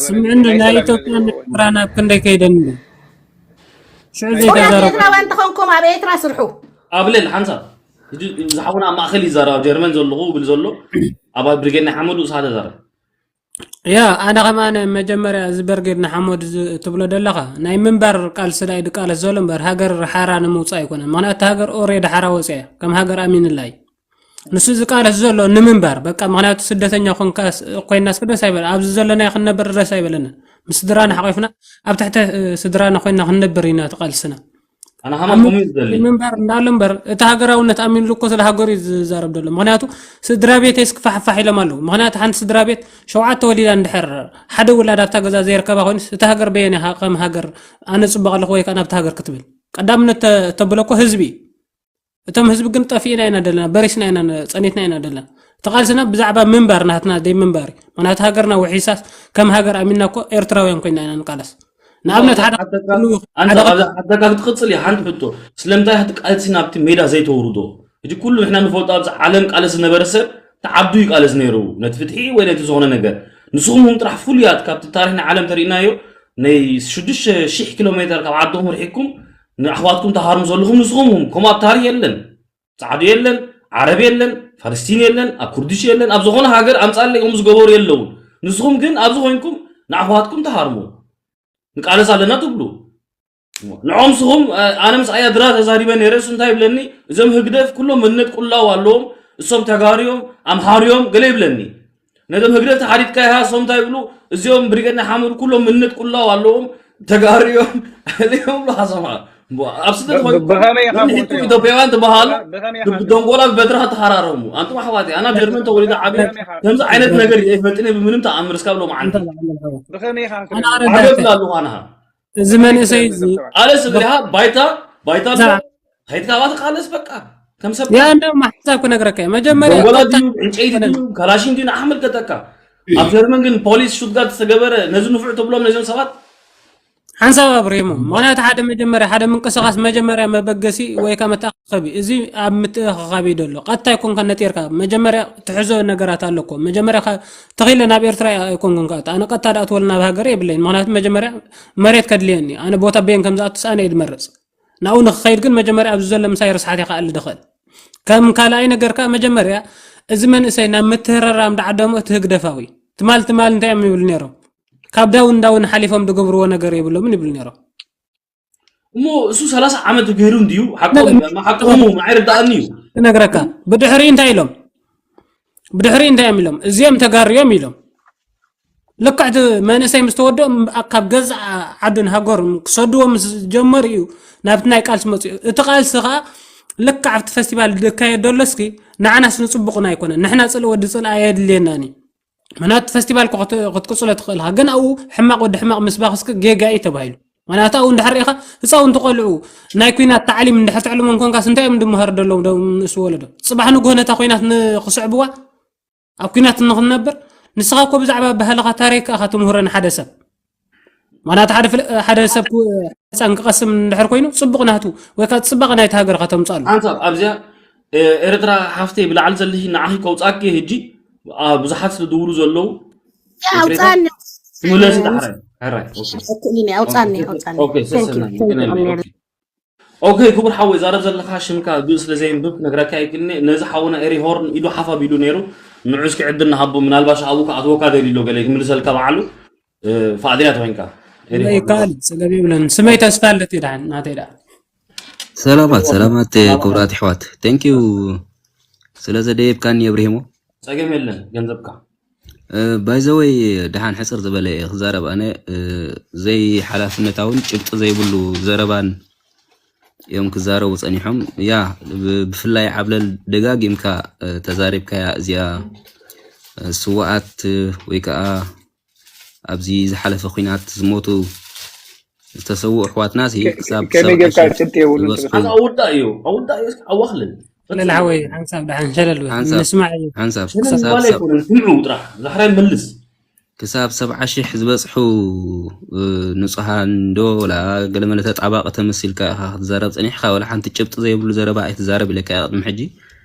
ስምዕኒ፣ ናይ ኢትዮጵያን ኤርትራን ኣብ ክንደይ ከይደን እንዲ? ሽዑ ዘይተዛረቡ። ኤርትራውያን ተኾንኩም ኣብ ኤርትራ ስርሑ። ኣብለል ሓንሳብ፣ ሕጂ ዝሓውና ኣብ ማእኸል ይዛረብ፣ ኣብ ጀርመን ዘለኹ እብል ዘሎ፣ ኣብ ብሪጌድ ናይ ሓመዱ እሳ ተዛረብ። ያ፣ ኣነ ከማን መጀመርያ እዚ በርጌድ ንሓመዱ ዝ-፣ ትብሎ ዘለኻ፣ ናይ ምንባር ቃልሲ ዳይ ድቃለስ ዘሎ እምበር፣ ሃገር ሓራ ንምውጻእ ኣይኮነን። ምኽንያቱ ሃገር ኦሬዲ ሓራ ወጽያ፣ ከም ሃገር ኣሚንላ እዩ። ንሱ ዝቃለስ ዘሎ ንምንባር፣ በቃ፣ ምኽንያቱ ስደተኛ ኮንካ ስ-፣ ኮይና እስከ ደስ ኣይበል። ኣብዚ ዘለና ክንነብር ደስ ኣይበለና። ምስ ስድራና ሓቂፍና፣ ኣብ ትሕቲ፣ እ፣ ስድራና ኮይና ክንነብር ኢና ተቃልስና። ኣነ ሃማን ከምኡ እዩ ዝደሊ። ምንባር እንዳሎ እምበር፣ እቲ ሃገራውነት ኣሚንሉ እኮ ስለ ሃገሩ እዩ ዝዛረብ ዘሎ። ምኽንያቱ ስድራ ቤተይስ ክፋሕፋሕ ኢሎም ኣለዉ። ምኽንያቱ ሓንቲ ስድራ ቤት ሸውዓተ ወሊዳ እንድሕር ሓደ ውላድ ኣብታ ገዛ ዘይርከባ ኮይኑስ፣ እቲ ሃገር በየን ኢኻ ከም ሃገር ኣነ ጽቡቕ ኣለኹ ወይ ከኣ ናብቲ ሃገር ክትብል? ቀዳምነት ተ-፣ ተብሎ እኮ ህዝቢ እዩ። እቶም ህዝቢ ግን ጠፊእና ኢና ደለና፣ በሪስና ኢና፣ ጸኒትና ኢና ደለና። እቲ ቃልስና ብዛዕባ ምንባር ናትና ደይ ምንባር እዩ። ምኽንያቱ ሃገርና ውሒሳስ ከም ሃገር ኣሚንና እኮ ኤርትራውያን ኮይና ኢና ንቃለስ። ንኣብነት ሓደ ሓተካ፣ ኣንተ ሓደ ኣብዛ ሓተካ ክትቅጽል እየ፣ ሓንቲ ሕቶ። ስለምንታይ እቲ ቃልሲ ናብቲ ሜዳ ዘይተውርዶ? ሕጂ ኩሉ ንሕና ንፈልጦ ኣብዚ ዓለም ቃለስ ዝነበረ ሰብ፣ እቲ ዓዱ ይቃለስ ነይሩ፣ ነቲ ፍትሒ ወይ ነቲ ዝኾነ ነገር። ንስኹም እውን ጥራሕ ፍሉያት ካብቲ ታሪኽ ናይ ዓለም ተሪእናዮ፣ ናይ ሽዱሽተ ሺሕ ኪሎ ሜተር ካብ ዓድኹም ርሒቅኩም ንኣሕዋትኩም ተሃርሙ ዘለኹም ንስኹም ኢኹም። ከምኡ ኣብ ታሪኽ የለን። ጻዕዱ የለን፣ ዓረብ የለን፣ ፋለስቲን የለን፣ ኣብ ኩርዲሽ የለን፣ ኣብ ዝኾነ ሃገር ኣምጻለይ ከምኡ ዝገበሩ የለውን። ንስኹም ግን ኣብዚ ኮይንኩም ንኣሕዋትኩም ተሃርሙ። ንቃለስ ኣለና ትብሉ። ንዖም ስኹም፣ እ፣ ኣነ ምስ ኣያድራ ተዛሪበ ነይረ፣ እሱ እንታይ ይብለኒ? እዞም ህግደፍ ኩሎም መንነት ቁላው ኣለዎም፣ እሶም ተጋርዮም፣ ኣምሃርዮም፣ ገለ ይብለኒ። ነዞም ህግደፍ ተሓሪድካ ኢኻ፣ እሶም እንታይ ይብሉ? እዚኦም ብሪገድ ንሓመዱ ኩሎም መንነት ቁላው ኣለዎም፣ ተጋርዮም፣ ገለ ይብሉ ሃሰማ። እሞ ኣብ ስደት ብ-፣ ኮይንኩም ብኸመይ ኢኻ ንሕትኩም ፍልጥዮ? ኢትዮጵያውያን ትበሃሉ፣ ብኸመይ ኢኻ ብ-፣ ደንጎላ ብበትሪ ተሃራረሙ። ኣንቱም ኣሕዋተይ፣ ኣነ ኣብ ጀርመን ተወሊደ ዓብየ፣ ብኸመይ ኢኻ ከምዚ ዓይነት ፍልጥዮ? ነገር እየ ፈልጥኒ ብምንም ተኣምር እስካብ ሎማዓንቲ። ብኸመይ ኢኻ ኣነ ኣረዳእካ። ዓገብ ኣለኹ ኣነ። እዚ መንእሰይ እዚ ኣለ ስብሪሃ ባይታ፣ ባይታ ኣሎ። ዛ- ከይድካ ባትቃለስ በቃ። ከም ሰብ ያ፣ እንደውም ሓንሳብ ክነግረካ እየ። መጀመርያ ደንጎላ ቀጥታ ድዩ፣ ዕንጨይቲ ድዩ፣ ካላሽን ድዩ፣ ንዓኽ መልከተካ። ኣብ ጀርመን ግን ፖሊስ ሹትጋርድ ዝተገበረ ነዚ ንፉዕ ተብሎም ነዚኦም ሰባት? ሓንሳብ ኣብሪሆሞ። ምኽንያቱ ሓደ መጀመርያ፣ ሓደ ምንቅስቓስ መጀመርያ መበገሲ ወይ ከዓ መተኣኻኸቢ። እዚ ኣብ ምትእኻኻቢ እዩ ዘሎ። ቀጥታ ኣይኮንካ ነጢርካ። መጀመርያ ትሕዞ ነገራት ኣሎ እኮ። መጀመርያ ከ-፣ ተኺለ ናብ ኤርትራ ኣይኮንኩን ከኣ። ኣነ ቀጥታ ደኣ ትወል ናብ ሃገር የብለይን። ምኽንያቱ መጀመርያ መሬት ከድልየኒ። ኣነ ቦታ በየን ከም ዝኣቱስ ኣነ እየ ዝመርጽ። ናብኡ ንክኸይድ ግን መጀመርያ ኣብዚ ዘሎ ምሳይ ርስሓት እየ ክኣሊ ድኽእል። ከም ካልኣይ ነገር ከኣ መጀመርያ እዚ መንእሰይ ናብ ምትህርራም ደዓደሞ እቲ ህግደፋዊ። ትማል ትማል እንታይ እዮም ይብሉ ነይሮም? ካብ ዳውን ዳውን ሓሊፎም ዝገብርዎ ነገር የብሎምን ይብሉ ነይሮም። እሞ እሱ ሰላሳ ዓመት ገይሩ እንድዩ፣ ሓቆም፣ ነ-፣ ሓቆም ኣይርዳእን እዩ። ክነግረካ፣ ብድሕሪ እንታይ ኢሎም? ብድሕሪ እንታይ እዮም ኢሎም? እዚኦም ተጋርዮም ኢሎም። ልክዕ እቲ መንእሰይ ምስ ተወድኦም ካብ ገዛ ዓዱን ሃገሩን ክሰድዎ ምስ ጀመሩ እዩ ናብቲ ናይ ቃልሲ መፅኡ። እቲ ቃልሲ ከዓ ልክዕ ኣብቲ ፈስቲቫል ዝካየድ ዘሎ እስኪ ንዓናስ ንፅቡቕና ኣይኮነን። ንሕና ፅልኢ ወዲ ፅልኢ ኣየድልየናን እዩ። ምክንያቱ ፈስቲቫል እኮ ክት-፣ ክትቅጽሎ ትኽእል ኢኻ። ግን ኣብኡ ሕማቕ ወዲ ሕማቕ ምስባኽ እስከ ጌጋ እዩ ተባሂሉ። ምክንያቱ ኣብኡ እንድሕር ርኢኻ ህፃውንቲ ቆልዑ ናይ ኲናት ታዕሊም እንድሕር ተዕልሞም ኮንካስ እንታይ እዮም ድመሃሩ ዘለዉ ዶ ንእሱ ወለዶ? ጽባሕ ንግሆ ነታ ኲናት ን-፣ ክስዕብዋ ኣብ ኲናት ንኽንነብር ንስኻ እኮ ብዛዕባ ባህልኻ ታሪክ ኢኻ ትምህሮ ንሓደ ሰብ። ምክንያቱ ሓደ ፍል-፣ ሓደ ሰብ ክ-፣ ህፃን ክቐስም እንድሕር ኮይኑ ጽቡቕ ናቱ ወይ ከዓ ጽባቐ ናይቲ ሃገር ከተምፅኣሉ። ሓንሳብ ኣብዚኣ፣ እ፣ ኤርትራ ሓፍተይ ብላዕሊ ዘለኺ ንዓኺ ከውፃእኪ ሕጂ፣ ኣ፣ ብዙሓት ስለ ዝድውሉ ዘለዉ። ያ፣ ኤፍሬም፣ ኣውፃኒ። ትምለሲ ዳሕራይ። ሕራይ፣ ኦኬ። ኣይክእልን እየ፣ ኣውፃኒ፣ ኦኬ፣ ኣውፃኒ። ኦኬ፣ Thank you, ሰሰና፣ thank you፣ ይቀነል፣ ኣሜን። ኦኬ። ኦኬ፣ ክቡር ሓወይ፣ ዛረብ ዘለኻ ሽምካ ብኡ ስለ ዘየንብብ ክነግረካ ኣይክእልን እየ። ነዚ ሓውና ኤሪ ሆርን ኢዱ ሓፍ ኣቢሉ ነይሩ። ንዑ እስኪ ዕድል ንሃቦ፣ ምናልባሽ ኣብኡ ክኣትወካ ደልዩ ኣሎ፣ ገለ ክምልሰልካ በዓሉ። እ፣ ፋዕድያ ተኾይንካ። ኤሪ ሆርን። ይከኣል፣ ጸገም የብለን። ስመይ ተስፋ ኣለት እዩ፣ ደሓን፣ ናተይ ደኣ። ሰላማት፣ ሰላማት፣ ክቡራት ኣሕዋት። Thank you ስለ ዘደየብካኒ፣ እብርሂሞ። ጸገም የለን፣ ገንዘብካ። እ፣ by the way፣ ደሓን ሕጽር ዝበለ እየ ክዛረብ ኣነ፣ እ፣ ዘይሓላፍነታውን ጭብጢ ዘይብሉ ዘረባን እዮም ክዛረቡ ጸኒሖም። ያ፣ ብ-፣ ብፍላይ ዓብለል ደጋጊምካ፣ እ፣ ተዛሪብካያ እዚኣ፣ እ፣ ስውኣት፣ እ፣ ወይ ከኣ ኣብዚ ዝሓለፈ ኲናት ዝሞቱ ዝተሰውኡ ኣሕዋትና ሲ ከ-፣ ክሳብ ከመይ ጌርካ ሰብዓ ሺሕ ጭብጢ የብሉን ዝበጽሑ ትብል? ሓንሳብ ኣውዳእ እዩ፣ ኣውዳእ እዩ፣ እስኪ ኣዋኽልል። ለላ ሓወይ፣ ሓንሳብ ደሓን ሸለል በል። ሓንሳብ፣ ንስማዕ እዩ። ሓንሳብ፣ ሸለል ክሳብ ምባል ሰብ-፣ ኣይኮነን፣ ስምዑ ጥራሕ። ዳሕራይ መልስ። ክሳብ ሰብዓ ሺሕ ዝበጽሑ፣ እ፣ ንጹሃን ዶ ወላ ገለመለ ተጣባቂ ተመሲልካ ኢኻ ክትዛረብ ጸኒሕካ፣ ወላ ሓንቲ ጭብጢ ዘይብሉ ዘረባ ኣይትዛረብ ኢለካ እየ ቅድሚ ሕጂ።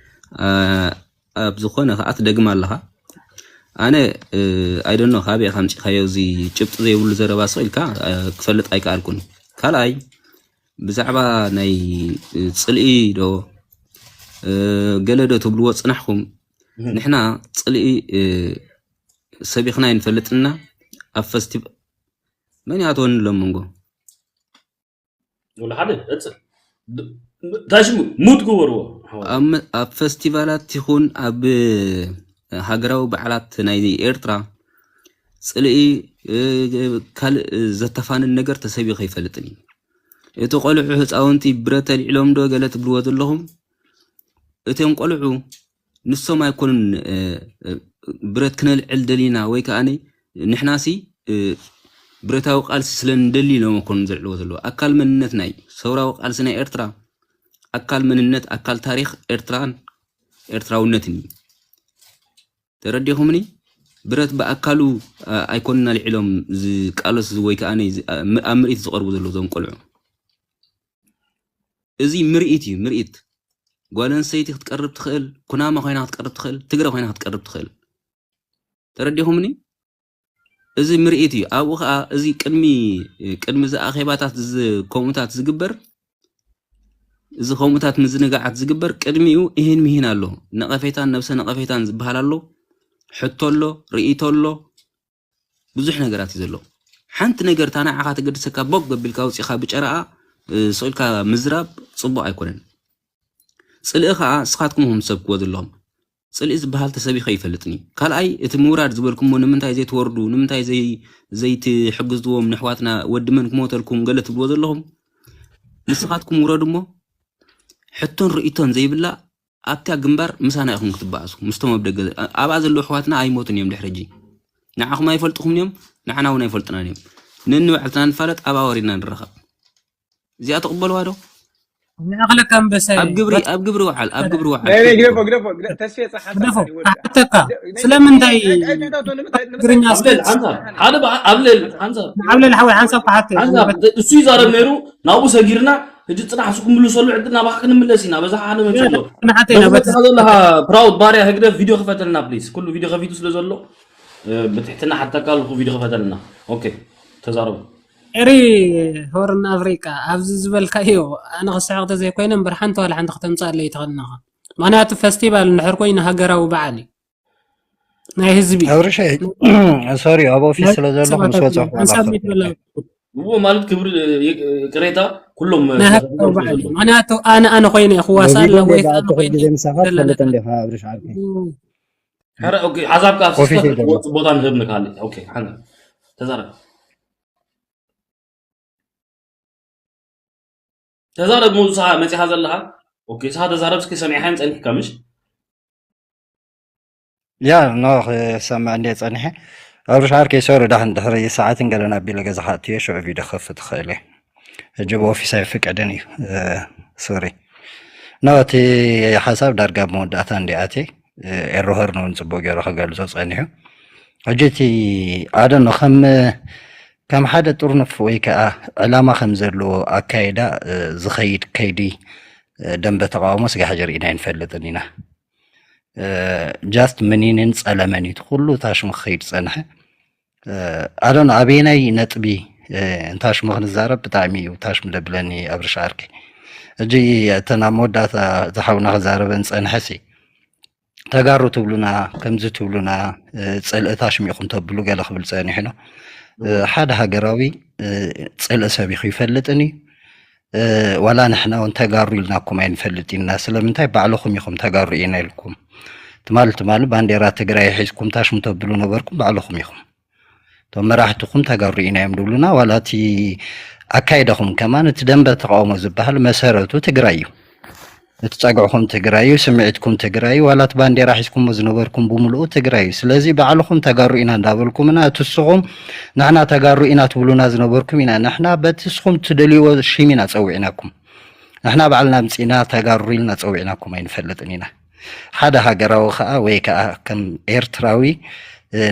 እ፣ ኣብ ዝኾነ ከኣ ትደግም ኣለኻ። ኣነ ኣይደኖ ካበይ ኢኻ ኣምፂኻዮ፣ እዚ ጭብጢ ዘይብሉ ዘረባ ስቕ ኢልካ ክፈልጥ ኣይከኣልኩን። ካልኣይ፣ ብዛዕባ ናይ ፅልኢ ዶ ገለ ዶ ትብልዎ ፅናሕኩም? ንሕና ፅልኢ ሰቢኽና ኣይንፈልጥና። ኣብ ፈስቲቫል መን ይኣትወኒ ኣሎ መንጎ? ወላ ሓደ ቀፅል። ታሽሙ ሙት ግበርዎ። ኣብ ፈስቲቫላት ይኹን ኣብ ሃገራዊ በዓላት ናይ ኤርትራ ፅልኢ ካልእ ዘተፋንን ነገር ተሰቢኸ ይፈልጥን እዩ። እቲ ቆልዑ ህፃውንቲ ብረት ኣልዒሎም ዶ ገለ ትብልዎ ዘለኹም? እቶም ቆልዑ ንሶም ኣይኮኑን ብረት ክነልዕል ደሊና ወይ ከዓ ንሕናሲ ብረታዊ ቃልሲ ስለ ንደሊ ኢሎም ኣይኮኑን ዘልዕልዎ ዘለዉ። ኣካል መንነትና እዩ። ሰውራዊ ቃልሲ ናይ ኤርትራ ኣካል መንነት፣ ኣካል ታሪኽ ኤርትራን ኤርትራውነትን እዩ። ተረዲኹምኒ? ብረት ብኣካሉ ኣይኮኑን ኣልዒሎም ዝቃለሱ ወይ ከዓ ኣብ ምርኢት ዝቐርቡ ዘለዉ እዞም ቆልዑ። እዚ ምርኢት እዩ፣ ምርኢት። ጓል ኣንስተይቲ ክትቀርብ ትኽእል፣ ኩናማ ኮይና ክትቀርብ ትኽእል፣ ትግረ ኮይና ክትቀርብ ትኽእል። ተረዲኹምኒ? እዚ ምርኢት እዩ። ኣብኡ ከዓ እዚ ቅድሚ ቅድሚ እዚ ኣኼባታት እዚ ከምኡታት ዝግበር እዚ ከምኡታት ምዝንጋዓት ዝግበር ቅድሚኡ እሂን ምሂን ኣሎ። ነቐፌታን ነብሰ ነቐፌታን ዝበሃል ኣሎ። ሕቶ ኣሎ፣ ርእይቶ ኣሎ፣ ብዙሕ ነገራት እዩ ዘሎ። ሓንቲ ነገር እታ ንዓኻ ተገድሰካ ቦግ ገቢልካ ኣውፂኻ ብጨረኣ ስቕ ኢልካ ምዝራብ ፅቡቕ ኣይኮነን። ፅልኢ ከዓ ንስኻትኩም ኢኹም ትሰብክዎ ዘለኹም። ፅልኢ ዝበሃል ተሰቢኸ ይፈልጥን እዩ። ካልኣይ እቲ ምውራድ ዝበልኩሞ ንምንታይ ዘይትወርዱ ንምንታይ ዘይ ዘይትሕግዝዎም ንሕዋትና ወዲ መን ክሞተልኩም ገለ ትብልዎ ዘለኹም ንስኻትኩም ውረዱ እሞ ሕቶን ርእይቶን ዘይብላ ኣብታ ግንባር ምሳና ኢኹም ክትበኣሱ ምስቶም ኣብ ደገ ኣብኣ ዘለዉ ኣሕዋትና ኣይሞቱን እዮም ድሕሪ ሕጂ ንዓኹም ኣይፈልጥኹምን እዮም ንዓና እውን ኣይፈልጡናን እዮም ነንባዕልትና ንፋለጥ ኣብኣ ወሪድና ንራኸብ እዚኣ ትቕበልዋ ዶ ንኣኽለካ ኣንበሳይ ኣብ ግብሪ ኣብ ግብሪ ውዓል ኣብ ግብሪ ውዓል ናይ ግደፎ ግደፎ ግደ- ተስፌ ፀሓፍ ግደፎ ይወድቃ ክሓተካ ስለምንታይ ትግርኛ ኣብለል ሓንሳብ ሓደ በዓ- ኣብለል ሓንሳብ ዓብለል ሓወይ ሓንሳብ ክሓተ ሓንሳብ እሱ ይዛረብ ነይሩ ናብኡ ሰጊርና ሕጂ ፅናሕ እሱ ክምልሰሉ ዕድል ናባኻ ክንምለስ ኢና በዛ ሓደ መፅእ ኣሎ ንሓተይ ኢና በቲ ዘለካ ፕራውድ ባርያ ህግደፍ ቪድዮ ክፈተልና ፕሊዝ ኩሉ ቪድዮ ከፊቱ ስለ ዘሎ እ፣ ብትሕትና ሓተካ ኣለኩ ቪድዮ ክፈተልና ኦኬ ተዛረቡ ኤሪ ሆርን ኣፍሪቃ ኣብዚ ዝበልካዮ ኣነ ክስሕቕ ተዘይኮይነ እምበር ሓንቲ ዋላ ሓንቲ ክተምፅኣለይ ትኽእል ናኻ ምክንያቱ ፈስቲቫል እንድሕር ኮይኑ ሃገራዊ በዓል እዩ ናይ ህዝቢ ኣብርሸ ሶሪ ኣብ ኦፊስ ስለ ዘለኹ ምስ ወፀኹ ሓንሳብ ሚት በላ እዎ ማለት ክብሪ እ፣ ቅሬታ ኩሎም እ፣ ናይ ሃገራዊ በዓል እዩ ምክንያቱ ኣነ ኣነ ኮይነ እየ ክዋሳ ኣለ ወይ ከዓ ኣነ ኮይነ ግዜ ምሳኻ ትፈልጥ እንዲኻ ኣብርሽ ዓርኪ ሕረ ኦኬ ሓሳብካ ኣብ ኮፊ ስፍራ ሸይደሎ። ክትወጽእ ቦታ ንህብ ንካልእ ኦኬ ሓንሳብ ተዛረብ ተዛረብ ሞ ንስኻ መፂኻ ዘለኻ ኦኬ ንስኻ ተዛረብ እስኪ ሰሚዕኻዮም ፀኒሕካ ምሽ ያ ኖ ክሰምዕ እንደ ፀኒሐ ኣብርሽ ዓርከይ ሶሪ ዳሕን ድሕሪ ሰዓትን ገለን ኣቢለ ገዛኻ ኣትዮ ሽዑ ቪድዮ ክኸፍት ትኽእል እየ ሕጂ ብኦፊስ ኣይፍቀድን እዩ ሶሪ ኖ እቲ ሓሳብ ዳርጋ መወዳእታ እንዲኣትየ ኤሮሀር ንውን ፅቡቅ ገይሩ ክገልፆ ፀኒሑ ሕጂ እቲ ኣደኖ ከም ከም ሓደ ጥርኑፍ ወይ ከዓ ዕላማ ከም ዘለዎ ኣካይዳ ዝኸይድ ከይዲ ደንበ ተቃውሞ ስጋሕ ጀርኢና ይንፈልጥን ኢና just ምኒንን ፀለመን እዩ ኩሉ ታሽሙ ክኸይድ ፀንሐ ኣዶን ኣበየናይ ነጥቢ እንታሽሙ ክንዛረብ ብጣዕሚ እዩ ታሽሙ ደብለኒ ኣብርሽ ዓርኪ እጂ እተን ኣብ መወዳእታ ዝሓውና ክዛረበን ፀንሐ ሲ ተጋሩ ትብሉና ከምዚ ትብሉና ፅልእታ ሽሚዕኩም ተብሉ ገለ ክብል ፀኒሑ ነው ሓደ ሃገራዊ ፅልእ ሰቢኹ ይፈልጥን እዩ ዋላ ንሕና እውን ተጋሩ ኢልናኩም ኣይንፈልጥ ኢና ስለምንታይ ባዕልኹም ኢኹም ተጋሩ ኢና ኢልኩም ትማል ትማል ባንዴራ ትግራይ ሒዝኩም ታሽሙ ተብሉ ነበርኩም ባዕልኹም ኢኹም እቶም መራሕትኹም ተጋሩ ኢና እዮም ድብሉና ዋላ እቲ ኣካይዳኹም ከማን እቲ ደንበ ተቃውሞ ዝበሃል መሰረቱ ትግራይ እዩ እቲ ጸግዕኹም ትግራይ እዩ ስምዒትኩም ትግራይ እዩ ዋላ እቲ ባንዴራ ሒዝኩሞ ዝነበርኩም ብምልኡ ትግራይ እዩ ስለዚ ባዕልኹም ተጋሩ ኢና እንዳበልኩምና እቲ ንስኹም ንሕና ተጋሩ ኢና ትብሉና ዝነበርኩም ኢና ንሕና በቲ ንስኹም ትደልይዎ ሽም ኢና ጸዊዕናኩም ንሕና ባዕልና ኣምጺእና ተጋሩ ኢልና ጸዊዕናኩም ኣይንፈልጥን ኢና ሓደ ሃገራዊ ከዓ ወይ ከዓ ከም ኤርትራዊ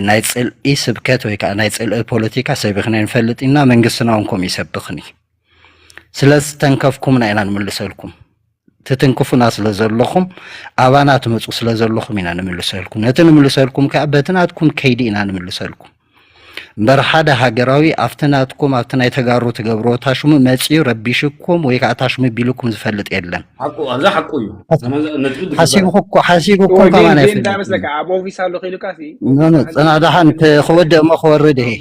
ናይ ፅልኢ ስብከት ወይ ከዓ ናይ ፅልኢ ፖለቲካ ሰቢኽና ይንፈልጥ ኢና መንግስትና እውን ከምኡ ይሰብኽን እዩ ስለዚ ተንከፍኩምና ኢና ንምልሰልኩም ትትንክፉና ስለ ዘለኹም፣ ኣባና ትመፁ ስለ ዘለኹም ኢና ንምልሰልኩም። ነቲ ንምልሰልኩም ከዓ በቲ ናትኩም ከይዲ ኢና ንምልሰልኩም። እምበር ሓደ ሃገራዊ ኣብቲ ናትኩም፣ ኣብቲ ናይ ተጋሩ ትገብርዎ ታሽሙ መፂኡ ረቢሽኩም ወይ ከዓ ታሽሙ ቢልኩም ዝፈልጥ የለን። ሓቁ ኣብዛ ሓቁ እዩ። ሓስ- ነዛ ነጥቢ ዝግበር ሓሲብኩ እኮ ሓሲብኩም እኮ ከማን ግን እንታይ ኣይፈልጥን። መስለካ ኣብ ኦፊስ ኣሎ ከይሉካ ሲ ኖ ኖ፣ ፅና ደሓን ክ- ክወድእ እሞ ክወርድ ይሄ።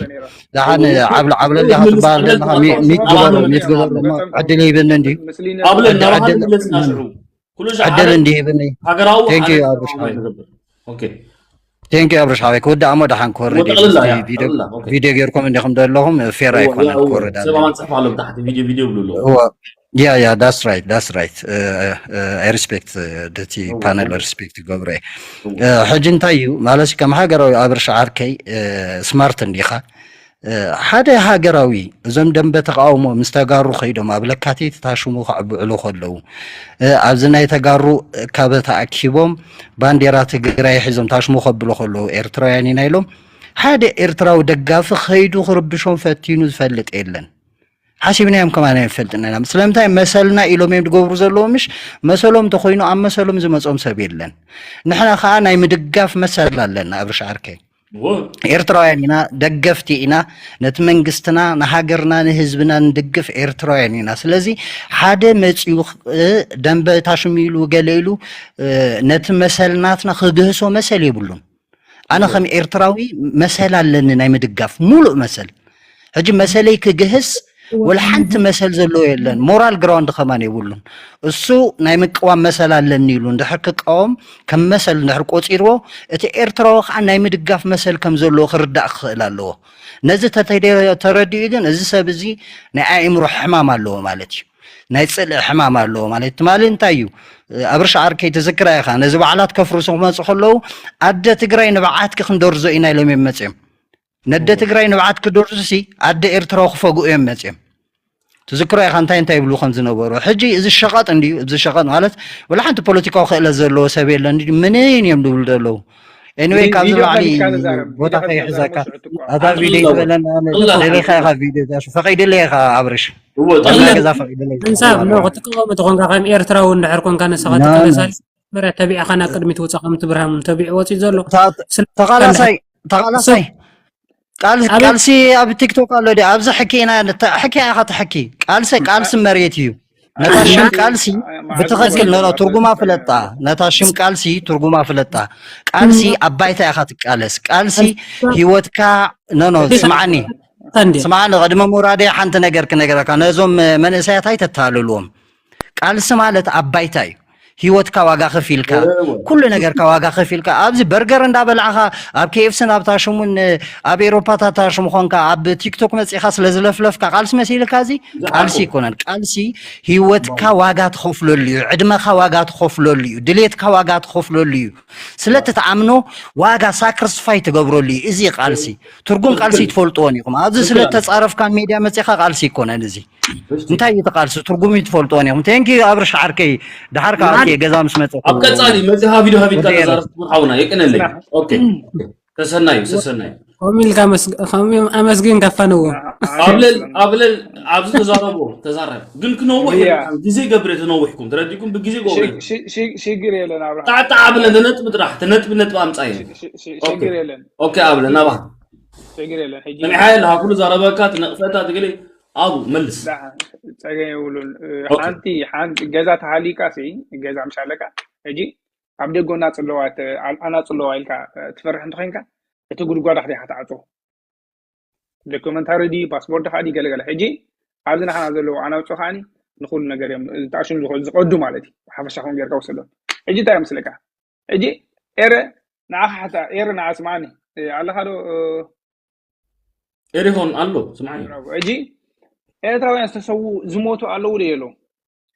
ደሓን ዓብለ ዓብለ እንዳኻ ትበሃል ዘለኻ ሚ- ሚት ግበሮ፣ ሚት ግበሮ እሞ ዕድል ይህብኒ እንድዩ። ምስሊና ኣብለ ዕድ- ናባኻ ዕድል ንግለጽ ኢና ሽዑ። ኩሉ ሻዕ ዕድል እንዲህ ይህብኒ። ሃገራዊ Thank you ሓደ ኣብርሽ ሃገራዊ ሓወይ። ንገብር። ኦኬ። Thank you ኣብርሽ ሓወይ። ክወድእ እሞ ደሓን ክወርድ እየ። ወጠቕልላ ምስቲ እያ፣ ቪድዮ ጠቕልላ። ኦኬ። ቪድዮ ጌርኩም እንዲኹም ዘለኹም ፌር ኣይኮነን። ክወርድ ሰብ ኣለዎ። ኣማን ጽሕፋ ኣሎ ብታሕቲ ቪድዮ ቪድዮ ብሉ ኣለዉ። እወ። Yeah yeah that's right that's right. I respect ነቲ እወ፣ ፓነል እወ። ሪስፔክት ይገብረ እየ። እወ። እ፣ ሕጂ እንታይ እዩ ማለት ከም ሃገራዊ ኣብርሽ ዓርከይ እ፣ ስማርት እንዲኻ እ፣ ሓደ ሃገራዊ እዞም ደንበ ተቃውሞ ምስ ተጋሩ ከይዶም ኣብ ለካቲት ታሽሙ ከዕብዕሉ ከለዉ እ፣ ኣብዚ ናይ ተጋሩ እካበ ተኣኪቦም ባንዴራ ትግራይ ሒዞም ታሽሙ ከብሉ ከለዉ ኤርትራውያን ኢና ኢሎም ሓደ ኤርትራዊ ደጋፊ ከይዱ ክርብሾም ፈቲኑ ዝፈልጥ የለን። ሓሲብናዮም ከማን ኣይንፈልጥን ኢና። ስለምንታይ መሰልና ኢሎም እዮም ዝገብሩ ዘለዉ ምሽ መሰሎም እንተኮይኑ ኣብ መሰሎም ዝመጾም ሰብ የለን። ንሕና ከዓ ናይ ምድጋፍ መሰል ኣለና ኣብርሽ ዓርከይ። እወ። ኤርትራውያን ኢና፣ ደገፍቲ ኢና። ነቲ መንግስትና ንሃገርና ንህዝብና ንድግፍ ኤርትራውያን ኢና። ስለዚ ሓደ መፂኡ እ፣ ደንበ ታሽሙ ኢሉ ገለ ኢሉ እ፣ ነቲ መሰል ናትና ክግህሶ መሰል የብሉን። ኣነ ከም ኤርትራዊ መሰል ኣለኒ ናይ ምድጋፍ ሙሉእ መሰል። ሕጂ መሰለይ ክግህስ ወላ ሓንቲ መሰል ዘለዎ የለን። ሞራል ግራውንድ ከማን የብሉን። እሱ ናይ ምቅዋም መሰል ኣለኒ ኢሉ እንድሕር ክቃወም ከም መሰል እንድሕር ቆፂርዎ እቲ ኤርትራዊ ከዓ ናይ ምድጋፍ መሰል ከም ዘለዎ ክርዳእ ክኽእል ኣለዎ። ነዚ ተተደ- ተረዲኡ ግን እዚ ሰብ እዚ ናይ ኣእምሮ ሕማም ኣለዎ ማለት እዩ። ናይ ፅልኢ ሕማም ኣለዎ ማለት ትማሊ እንታይ እዩ ኣብርሽ ዓርከይ ትዝክራ ኢኻ ነዚ በዓላት ከፍርሱ ክመፁ ከለዉ ኣደ ትግራይ ንብዓትኪ ክንደርዞ ኢና ኢሎም እዮም መፅኦም ነደ ትግራይ ንብዓት ክደርዙ ሲ ኣደ ኤርትራዊ ክፈግኡ እዮም መፅኦም ትዝክሮ ኢኻ እንታይ እንታይ ይብሉ ከም ዝነበሩ ሕጂ እዚ ሸቐጥ እንድዩ እዚ ሸቐጥ ማለት ወላ ሓንቲ ፖለቲካዊ ክእለት ዘለዎ ሰብ የለን ምንን እዮም ዝብሉ ዘለዉ ኤኒወይ ካብዚ ላዕሊ ቦታ ከይሕዘካ ኣታ ቪድዮ ትበለና ደሊኻ ኢኻ ቪድዮ ፈቂድለ ኢኻ ኣብርሽ እወ ጠላ ገዛ ፈቂድለ እንሳብ ኖ ክትቃወም ተኾንካ ከም ኤርትራዊ እንድሕር ኮንካ ንስኻ ተቃለሳይ መርያ ተቢዕኻ ናብ ቅድሚት ውፃ ከም ትብርሃም ተቢዑ ወፂኡ ዘሎ ተቃላሳይ ተቃላሳይ ቃል- ኣቤት። ቃልሲ ኣብ ቲክቶክ ኣሎ ድዩ ኣብዚ ሕኪ ኢና ንተ- ሕኪ ኢኻ ትሕኪ ቃልሲ ቃልሲ መሬት እዩ ነታ ሽም ቃልሲ ብትኽክል ኖ ትርጉማ ፍለጣ ነታ ሽም ቃልሲ ትርጉማ ፍለጣ ቃልሲ ኣብ ባይታ ኢኻ ትቃለስ ቃልሲ ሂወትካ ኖ ኖ ስምዓኒ እንዴ ስምዓኒ ቅድሚ ሙራደይ ሓንቲ ነገር ክነገረካ ነዞም መንእሰያት ኣይተታልልዎም ቃልሲ ማለት ኣብ ባይታ እዩ ሂወትካ ዋጋ ከፊልካ ኩሉ ነገርካ ዋጋ ከፊልካ ኣብዚ በርገር እንዳበላዕኻ ኣብ ኬኤፍስን ኣብ ታሽሙን ኣብ ኤሮፓታት ታሽሙ ኾንካ ኣብ ቲክቶክ መፂኻ ስለ ዝለፍለፍካ ቃልሲ መሲልካ እዚ ቃልሲ ይኮነን ቃልሲ ሂወትካ ዋጋ ትኸፍለሉ እዩ ዕድመኻ ዋጋ ትኸፍለሉ እዩ ድሌትካ ዋጋ ትኸፍለሉ እዩ ስለቲ ተኣምኖ ዋጋ ሳክሪስፋይ ትገብረሉ እዩ እዚ ቃልሲ ትርጉም ቃልሲ ትፈልጥዎን ኢኹም ኣብዚ ስለ ተፃረፍካ ሚድያ መፂኻ ቃልሲ ይኮነን እዚ እንታይ እዩ ተቃልሲ ትርጉም እዩ ትፈልጥዎን ኢኹም ቴንኪ ኣብርሽ ዓርከይ ድሓር ካብ ኣርኪ ገዛ ምስ መፀ ኣብ ቀፃሊ መፂኻ ቪድዮ ሃቢትካ ተዛረብ ክቡር ሓውና የቀነለይ ኦኬ ተሰናዩ ተሰናዩ ከምኡ ኢልካ መስ- ከምኡ ኣመስግን ካፋንዎ ኣብለል ኣብለል ኣብዚ ተዛረቦ ተዛረብ ግን ክነውሕ የብልካን ግዜ ገብረ ተነዊሕኩም ተረዲኩም ብግዜ ገብረ ሽግር የለን ኣብርሃም ጣዕጣ ኣብለ ነጥቢ ጥራሕ ተነጥቢ ነጥቢ ኣምፃየ ሽግር የለን ኦኬ ኣብለ ናባ ሽግር የለን ሕጂ ሰሚዓ ኣለካ ኩሉ ዛረበካ ትነቅፈታ ትግሊ ኣቡ መልስ ጸገም የብሉን ኦኬ። ሓንቲ ሓንቲ ገዛ ተሃሊቃ ሲ ገዛ ምሽ ኣለካ ሕጂ ኣብ ደጎ እናጽለዋ ተ- ኣል- ኣናጽለዋ ኢልካ ትፈርሕ እንተኮይንካ እቲ ጉድጓድ ኣክዲካ ትዓጽዎ ዶክመንታሪ ድዩ ፓስፖርት ድካ ድዩ ገለገለ ሕጂ ኣብዚ ናሓና ዘለዎ ኣናውፅኦ ከዓኒ ንኩሉ ነገር እዮም ዝጣሽም ዝኮ- ዝቀዱ ማለት እዩ ሓፈሻ ከም ጌርካ ውሰዶ ሕጂ እንታይ ምስለካ ሕጂ ኤረ ንዓኻ ሓታ ኤረ ንዓ ስምዓኒ ኣለካ ዶ ኤሪሆን ኣሎ ስምዓኒ ሕጂ ኤርትራውያን ዝተሰዉ ዝሞቱ ኣለዉ ዶ የለዉ